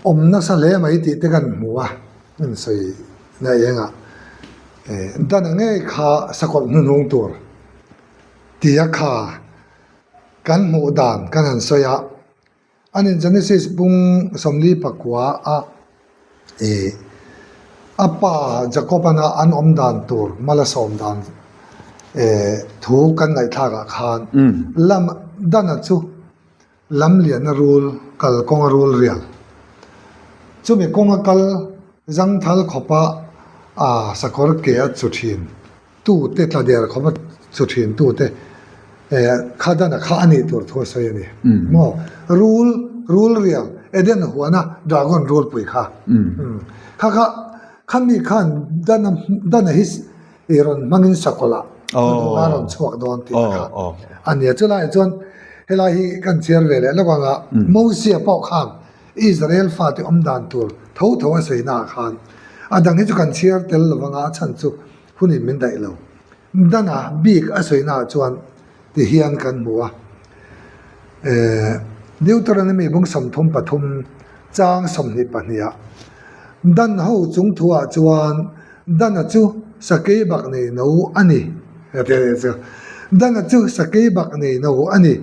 awm nasa hle mai tih te kan hmu a, in sawi na engah dan a ngei kha sakawlh hnuhnung tur tia kha kan hmuh dan kan han sawi a. Anin Genesis bung 44 a ih a pa Jacob-ana an awm dan tur mala sawm dan eh thu kan ngaihthlak ah khan lam Dana chu lamliana rul kal kawnga rul rial chumi kawnga kal zangthal khawpa a sakawr ke a chu thin. Tute tla der khawp a chu thin tute eh kha dan a kha a nih tur thu a sawi a ni maw rul rul rial Eden huana dragon rulpui kha kha kha khami khan dan a dan a hi i rawn hmangin sakawlh ah a rawn chhuak dawn tih te kha a ni a chulaiah chuan helai hi kan chhiar ve leh lawk ang a Mosia pawh khan Israel fate awm dan tur tho tho a sawi naah khan a dang hi chu kan chhiar tel lo vang a a chhan chu Hunin min daih lo. Dana bik a sawinaah chuan ti hian kan hmu a, Deuteronomy bung 33 chang 22 ah, Dan ho chung thuah chuan Dana chu sakei bak nei no a ni, a ti a nih chu. Dana chu sakei bak nei no a ni,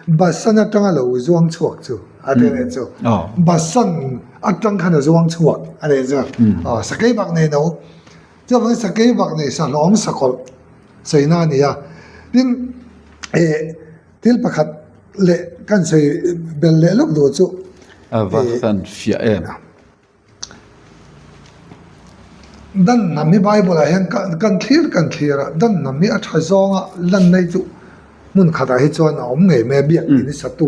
Basan atanga lo zuang chhuak chu, a ti a nih chu. Basan atang khan a zuang chhuak a nih chu. Sakei bak nei no. Chuvangin sakei vak nei sahlawm sakawlh sawiina a ni a. Tin, eh thil pakhat leh kan sawi bel leh lawk duh chu. A va han fiah em? Dan hnam hi Bible ah hian kan thlir kan thlir a, dan hnam hi a tha zawnga lan mai chu hmun khatah hi chuan a awm ngei mai a, biakinn hi satu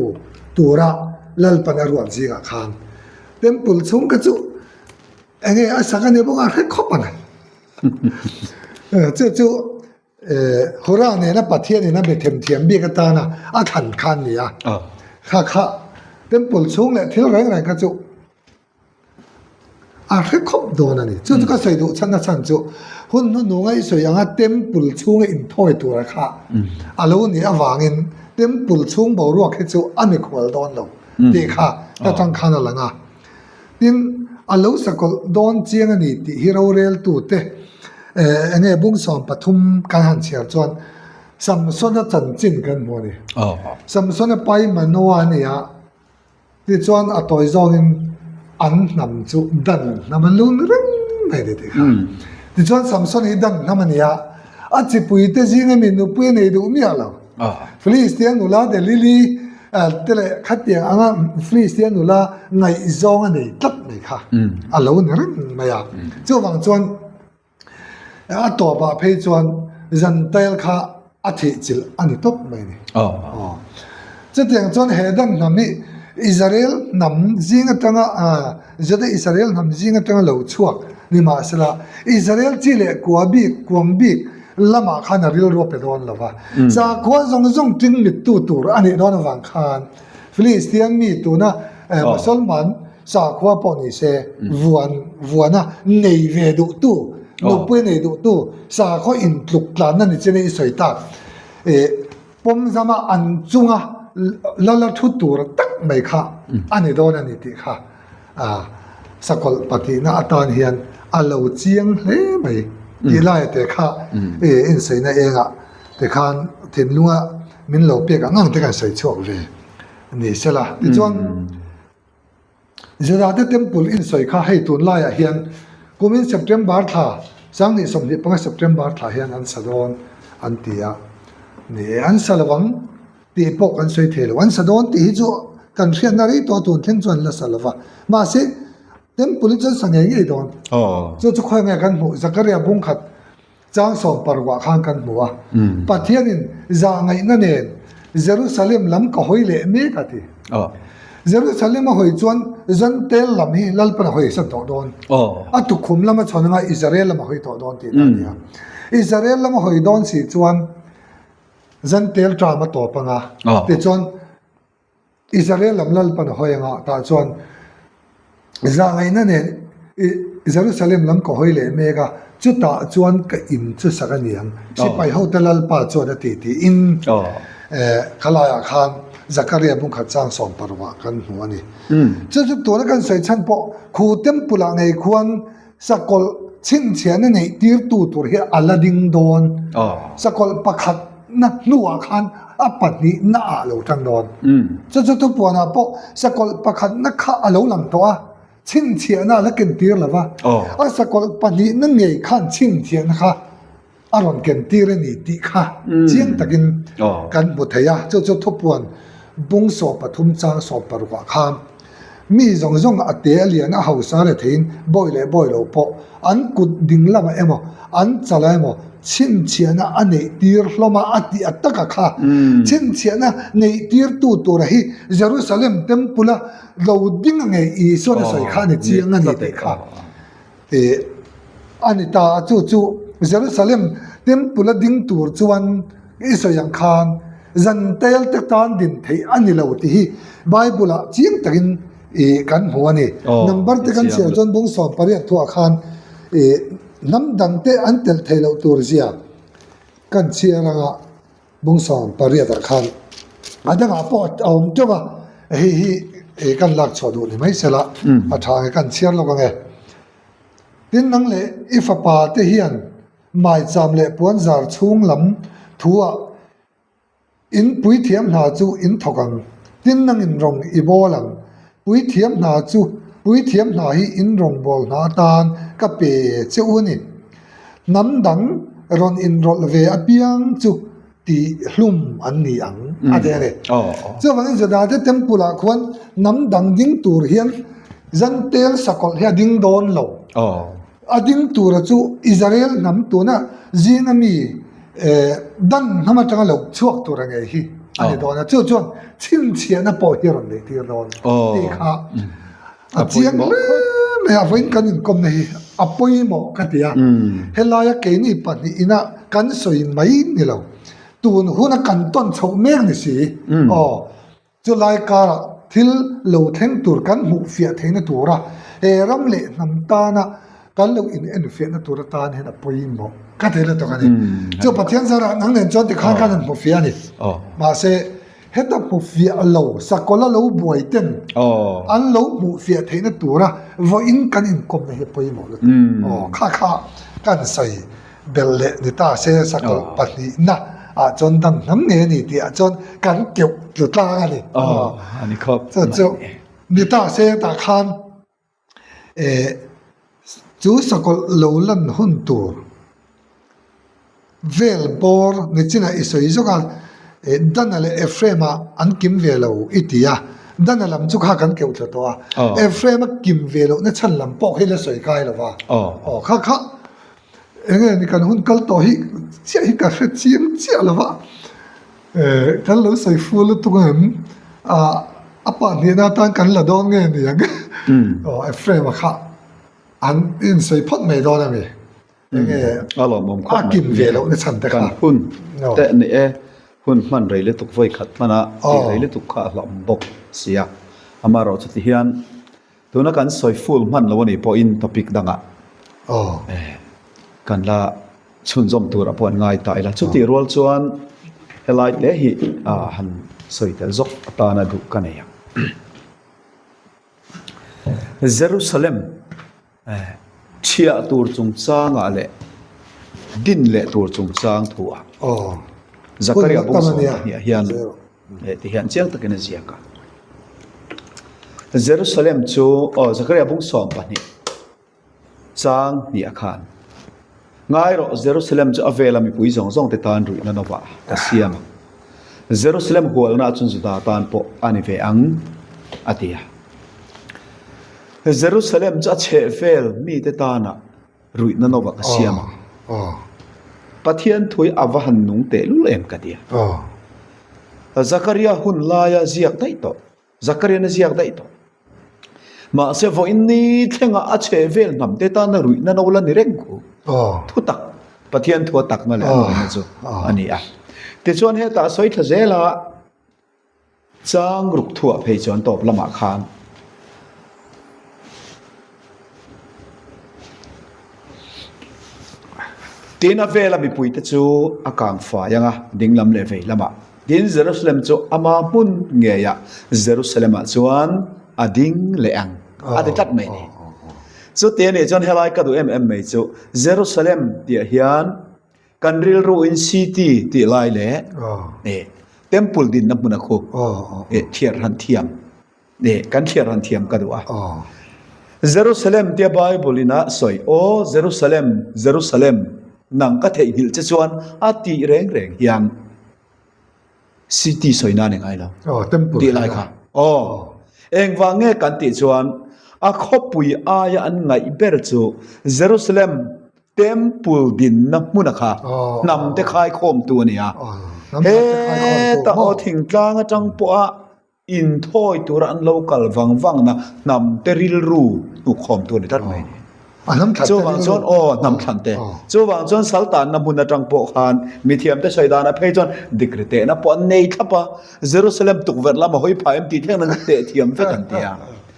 tura Lalpan a ruat zingah khan Temple chhung kha chu Enge a sak a ni bawk a hre khawp ang. Chu chu Hura nena Pathianin a bethem thiam bik atana a thlan kha a ni a. Kha kha temple chhung leh thil reng reng kha chu a hre khawp dawn a ni. Chu chu ka sawi duh chhan a chhan chu hun hnuhnunga i sawi anga temple chhunga inthawi tura kha a lo nih avangin temple chhung boruak hi chu a mikhual dawn lo tih kha ta tang khan a lang a. Tin, a lo sakawlh dawn chiang a ni tih hi roreltute eng nge bung 13 kan han chhiar chuan Samsona chanchin kan hmu a ni. Samsona pai Manoa a ni a, tichuan a tawi zawngin an hnam chu Dan hnam an lo ni reng mai a ni tih kha. Tichuan Samson hi dan hnam a ni a, a chipuite zinga mi nupui a nei duh miah lo. Filistia nula Delili te leh khatiang anga Filistia nula ngaihzawng a nei tlat mai kha a lo ni reng mai a. Chuvang chuan A tawpah phei chuan Zantail kha a thih chilh a ni tawp mai ni. Chutiang chuan he dam hnam hi Israel hnam zing atanga Juda Israel hnam zing atanga lo chhuak ni mahsela Israel chi leh kua bik kuang bik lamah khan a rilru a pe dawn lo va. Sakhua zawng zawng ting mittu tur a nih dawn avang khan Philistian mi tuna Mosolman Sakhua pawh ni se, vuan vuana nei ve duhtu, nupui nei duhtu sakhaw intluk tlanna ni chin a i sawi tak. Ih pawmzama an chunga lala thu tur tak mai kha a ni dawn a ni tih kha sakawlh pahnihna atan hian a lo chiang hle mai tih laia te kha ih insawiina engah te khan thinlunga min lo pek ang ang te kan sawi chhuak ve ni sela. Tichuan. Zirate Temple insawi kha hei tunlaiah hian kumin September thla, 2025 September thla hian an sa dawn an ti a. Ni e, an sa lo ang tih pawh kan sawi thei lo. An sa dawn tih hi chu kan hriatna rei tawh a, tun thleng chuan an la sa lo va. Mahse, Temple hi chu an sa ngei ngei dawn. Chu chu khawi nge kan hmuh? Zakaria bungkhat Chang sawm parukah khan kan hmu a, Pathianin zahngaihna nen Jerusalem lam ka hawi leh mek a ti. Jerusalem a hawi chuan Zantel lam hi Lalpan a hawi san tawh dawn. A tukhum lam a chhawn anga Israel lam a hawi tawh dawn tihna a ni a. Israel lam a hawi dawn si chuan Zantel ṭam a tawp anga, tichuan Israel lam Lalpan a hawi anga tah chuan zahngaihna nen Jerusalem lam ka hawi leh mek a, chutah chuan ka in chu sak a ni ang, sipai hote Lalpa chuan a ti tiin khalaiah khan Zakaria bungkhat chang sawm parukah kan hmu a ni. Chu chu tuna kan sawi chhan pawh khu temple ah ngei khuan Sakawlh chhinchhiahna neih tirtu tur hi a la ding dawn. Sakawlh pakhatna hnuah khan a pahnihna ah lo tang dawn. Chu chu thupuanah pawh sakawlh pakhatna kha a lo lang tawh a, chhinchhiahna a la kentir lo va. A sakawlh pahnihna ngei khan chhinchhiahna kha a rawn ken tir a ni tih kha chiang takin kan hmu thei a, chu chu thupuan bung 13 chang 16 ah khan mi zawng zawng a te a lian a hausa leh theiin bawi leh bawi lo pawh an kut ding lamah emaw an chalah emaw chhinchhiahna a neih tir hlawm a a tih a taka kha chhinchhiahna neih tirtu tura hi Jerusalem temple a lo ding a ngei Isuan a sawi kha a ni chiang a ni tih kha. Tih a ni ta a, chu chu Jerusalem Temple a ding tur chuan i sawi ang khan zan tel te tan din theih a ni lo tih hi Bible ah chiang takin ih kan hmu a ni. Number te kan chhiar chuan bung 18 thuah khan ih hnam dang te an telh theih loh tur zia kan chhiar anga bung 18 ah khan a dangah pawh a awm teuh a, hei hi ih kan lak chhuah duh ni mai sela a tha ang e kan chhiar lawk ang e. Tin nang leh i fapa te hian maicham leh puanzar chhung lam thuah in puithiam hna chu in thawk ang, tin nang in rawng i bawl ang, puithiam hna chu puithiam hna hi in rawngbâwl hna atan ka pe che u a ni. Hnam dang rawn inrawlh ve apiang chu tih hlum an ni ang a ti a ni. Chuvangin Judate Temple ah khuan hnam dang ding tur hian Zantel sakawlh hi a ding dawn lo. A ding tura chu Israel hnam tuna zinga mi dan hnam atanga lo chhuak tura ngei hi a ni dawn a. Chu chuan chhinchhiahna pawh hi a rawn neih tir dawn tih kha A chiang hle mai a, vawiin kan inkawmna hi a pawimawh ka ti a, helaia keini pahnih ina kan sawi mai ni lo, tun huna kan tawn chhoh mek ni si, aw chulai karah thil lo thleng tur kan hmuh fiah theihna tura he ram leh hnam tana kan lo in enfiahna tur atan hian a pawimawh ka ti lutuk a ni. Chu Pathian zarah nang nen chuan tikhan khan an hmu fiah a ni, mahse Heta hmu fiah lo, sakawlh a lo buai ten an lo hmuh fiah theihna tura vawiin kan inkawmna hi a pawimawh lutuk. Aw, kha kha kan sawi belh leh ni ta se, sakawlh pahnihna ah chuan dang hnam ngei a ni tih ah chuan kan keuh tlu tlang a ni. Aw, chu chu ni ta se tah khan eh. Chu sakawlh lo lan hun tur vel bawr nichinah i sawi zawk a, Dana leh Ephraim-a an kim ve lo i ti a, Dana lam chu kha kan keuh thla tawh a, Ephraim-a kim ve lohna chhan lam pawh khi la sawi kai lo va, aw kha kha eng nge ni kan hun kal tawh hi chiah hi ka hre chiang chiah lo va, kan lo sawi ful lutuk ang em, a pahnih na atan kan la dawn nge ni ang aw Ephraim-a kha an insawi phawt mai dawn a mi. A lawmawm khawp mai. A kim ve loh na chhan te kha. Kan hun te ni e, hun hman rei lutuk vawi khat hman a, tih rei lutuk kha a hlauhawm bawk sia. Amaherawh chuti hian tuna kan sawi full hman lo a nih pawhin topic dangah kan la chhunzawm turah pawh an ngai ta ila. Chutih rual chuan helai te hi han sawi tel zawk atana duh ka nei ang. Jerusalem Chhiah tur chungchangah leh din leh tur chungchang thuah Zakaria bung 12 hian ti hian chiang takin a ziak a. Jerusalem chu aw Zakaria bung 12 chang hnih a khan Ngai rawh Jerusalem chu a vela mipui zawng zawng te tan ruihna novah ka siam ang. Jerusalem hualna chuan Juda tan pawh a ni ve ang a ti a. Jerusalem chu a chhehvel mite tana ruihna nova ka siam ang. Pathian thui a va han nung tehlul em ka ti a. Zakaria hun laia ziak daih tawh, Zakarian a ziak daih tawh. Mahse vawiin ni thlenga a chhehvel hnamte tana ruihna no la ni reng khu. Thutak, Pathian thua takna leh a nunna chu a ni a. Tichuan hetah sawi thla zela Chang ruk thuah phei chuan tawp lamah khan Tin a vela mipuite chu a kang fai ang a, ding lam leh vei lamah. Tin Jerusalem chu ama hmun ngeiah Jerusalem-ah chuan a ding leh ang a ti tlat mai a ni. Chuti a nih chuan helai ka duh em em mai chu Jerusalem tihah hian Kan rilru in city tih lai leh eh temple dinna hmun a khu eh thliar han thiam eh kan thliar han thiam ka duh a. Jerusalem tia Bible in a sawi aw Jerusalem Jerusalem nang ka theihnghilh che chuan a tih reng reng hian City sawi nan i ngai lo. Tih lai kha. Aw. Engvang nge kan tih chuan a khawpui aia an ngaih ber chu Jerusalem Temple dinna hmuna kha hnam te khaikhawmtu a ni a. Heta aw thingtlang atang pawha inthawi tura an lo kal vang vangna hnam te rilru hnukkhawmtu a ni tlat mai a ni. Chuvang chuan aw hnam thlan te. Chuvang chuan saltanna hmun atang pawh khan mithiam te sawi danah phei chuan dikri tehna pawh an nei thlap a, Jerusalem tukverh lama hawi phah em tih thleng an teh thiam vek an ti a.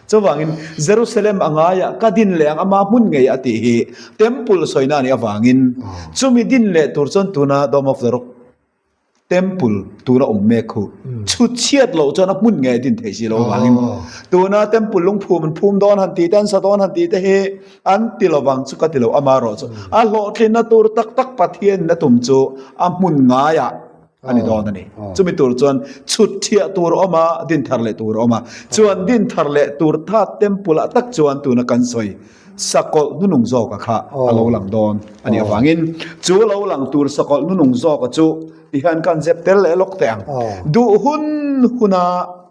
Chuvangin, Jerusalem a ngaiah ka din leh ang ama hmun ngei a tih hi Temple sawina a nih avangin chumi din leh tur chuan tuna Dome of the Rock Temple tuna awm mek khu chhut chhiat loh chuan a hmun ngei a din theih si lo avangin tuna Temple lungphum an phum dawn han tih te an sa dawn han tih te hi an ti lovang chu ka ti lo amaherawh chu a hlawhtlinna tur tak tak Pathianin a tum chu a hmun ngaiah a ni dawn a ni. Chumi tur chuan chhut thiah tur a awm a, din thar leh tur a awm a. Chuan din thar leh tur tha temple ah tak chuan tuna kan sawi sakawlh hnunung zawka kha a lo lang dawn a nih avangin chu lo lang tur sakawlh hnunung zawka chu tihian kan zep tel leh lawk teh ang. Duh hun huna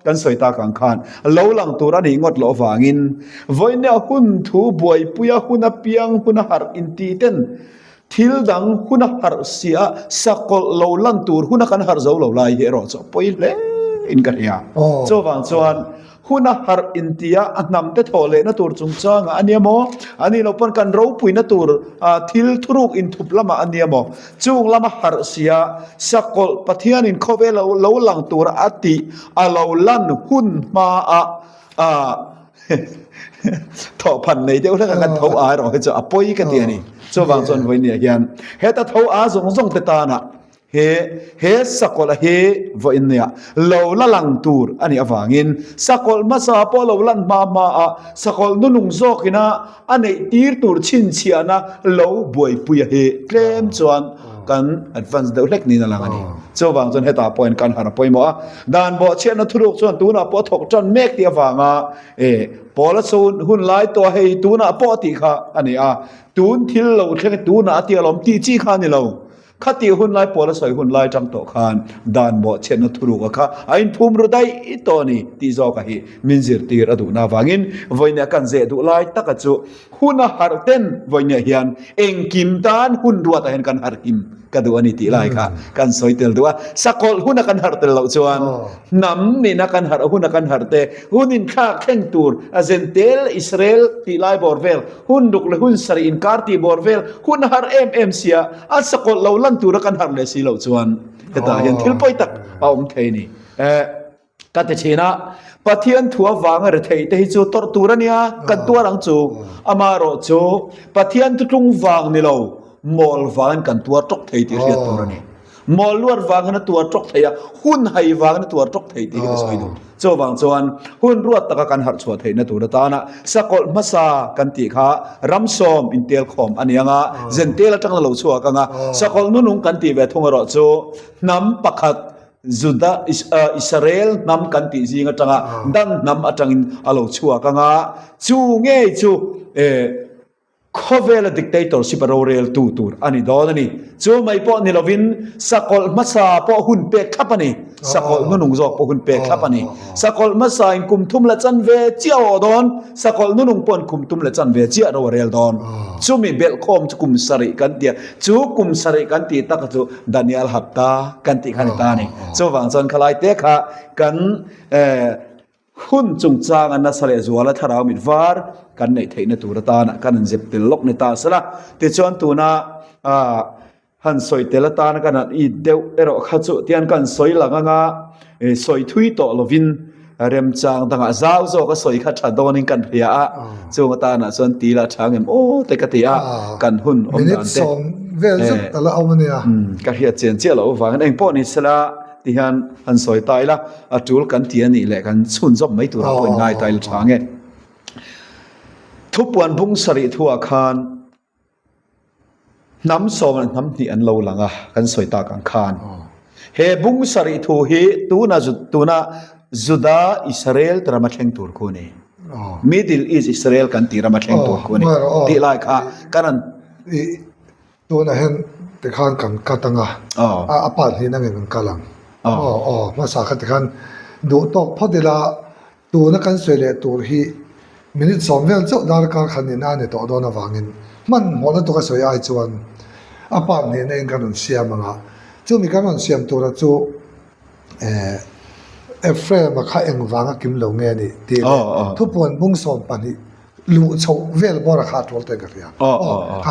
kan sawi tak ang khan lo lang tur a nih ngawt loh avangin vawinia hun thu buaipuia hun apiang hun a harh inti ten Thil dang hun a harh si a, sakawlh lo lan tur hun a kan harh zo lo lai hi erawh chu a pawi hle in ka hria. Chuvang chuan hun a harh intia a hnam te thawh lehna tur chungchangah a nia maw? A nih loh pawn kan ropuina tur thil thuruk inthup lamah a nia maw? Chung lama harh si a, sakawlh Pathianin khawvel lo lang tura a tih a lo lan hun hmaah Thawhphan nei deuh hlek a kan tho a erawh hi chu a pawi ka ti a ni. Chuvang chuan vawinia hian heta tho a zawng zawng te tana he he sakawlh a hi vawinia lo la lang tur a nih avangin sakawlh hmasa pawh lo lan hma hma a sakawlh nunung zawkina a neih tir tur chhinchhiahna lo buaipui a hi tlem chuan. Kan advance deuh hlek niin a lang a ni. Chuvang chuan hetah pawh hian kan harh a pawimawh a. Dan bawhchhiatna thuruk chuan tunah pawh a thawk tan mek tih avanga eh Paula chu hun lai tawh a hei tunah pawh a tih kha a ni a. Tun thil lo thleng hi tunah a tih alawm tih chi kha a ni lo. Khatih hun lai Paula sawi hun lai tang tawh khan dan bawhchhiatna thuruka kha a inphum ru daih tawh a ni tih zawka hi min zirtir a duhna avangin vawiinah kan zeh duh lai taka chu Hun a harh ten vawinia hian engkim tan hun ruatah hian kan harh him ka duh a ni tih lai kha kan sawi tel duh a. Sakawlh huna kan harh tel loh chuan hnam nihna kan harh huna kan harh te, hun inthlak thleng tur a zen tel Israel tih lai bawr vel, hun ruk leh hun sarih inkar tih bawr vel hun a harh em em sia, a sakawlh lo lan tura kan harh leh si loh chuan hetah hian thil pawi tak a awm thei a ni. Ka ti thin a, Pathian thu avanga retheih te hi chu tawrh tur a nia, kan tuar ang chu. Amaherawh chu Pathian thutlung vang ni lo, mawl vangin kan tuar tawk thei tih hriat tur a ni. Mawl luat vangin a tuar tawk thei a, hun hai vangin a tuar tawk thei tih hi ka sawi duh. Chuvang chuan hun ruat taka kan harh chhuah theihna tur atana sakawlh hmasa kan tih kha ramsawm intelkhawm a ni ang a, zentel atang la lo chhuak ang a, sakawlh nunung kan tih ve thung erawh chu hnam pakhat Juda, Israel hnam kan tih zing atanga Dan hnam atangin a lo chhuak ang a, chu ngei chu khawvela dictatorship a roreltu tur a ni dawn a ni. Chu mai pawh ni lovin sakawlh hmasa pawh hun pek thlap a ni, sakawlh hnunung zawk pawh hun pek thlap a ni. Sakawlh hmasain kum thum la chan ve chiah a awh dawn, sakawlh hnunung pawhin kum tum la chan ve chiah ro a rel dawn. Chumi belhkhawm chu kum sarih kan ti a, chu kum sarih kan tih taka chu Daniel hapta kan tih kha ni ta a ni. Chuvang chuan khalai te kha kan hun chungchanga nasa leh zuala thlarau mit var kan neih theihna tur atana kan han zep tel lawk ni ta sela. Tichuan tuna han sawi tel atana kan han it deuh erawh kha chu tian kan sawi lang anga sawi thui tawh lovin Remchang dangah zau zawk a sawi kha tha dawnin kan hria a, chung atanah chuan ti la tha ngem aw te ka ti a, kan hun awm dan te. Minute sawm vel zet a la awm a nia. Ka hriat chian chiah loh avangin eng pawh ni sela ti hian han sawi ta ila, a tul kan ti a nih leh kan chhun zawp mai turah pawh in ngai ta ila tha nge. Thupuan bung sarih thuah khan Hnam sawm leh hnam hnih an lo lang a, kan sawi tak ang khan. He bung sarih thu hi tuna tuna Juda Israel te rama thleng tur khu a ni. Middle East Israel kan tih rama thleng tur khu a ni tih lai kha kan an Tunah hian tikhan kan cut ang a, a part hnih nangin kan kal ang. Aw aw hmasa kha tikhan duh tawk phawt ila Tuna kan sawi leh tur hi minute sawm vel chauh darkar khan nihna a ni tawh dawn avangin hmanhmawh lutuk a sawi ai chuan a part hnihna in kan rawn siam ang a, chumi kan rawn siam tura chu eh Ephraim-a kha engvanga kim lo nge a nih tih leh thupuan bung 12 luh chhoh vel bawra kha a tul ten ka hria. Aw.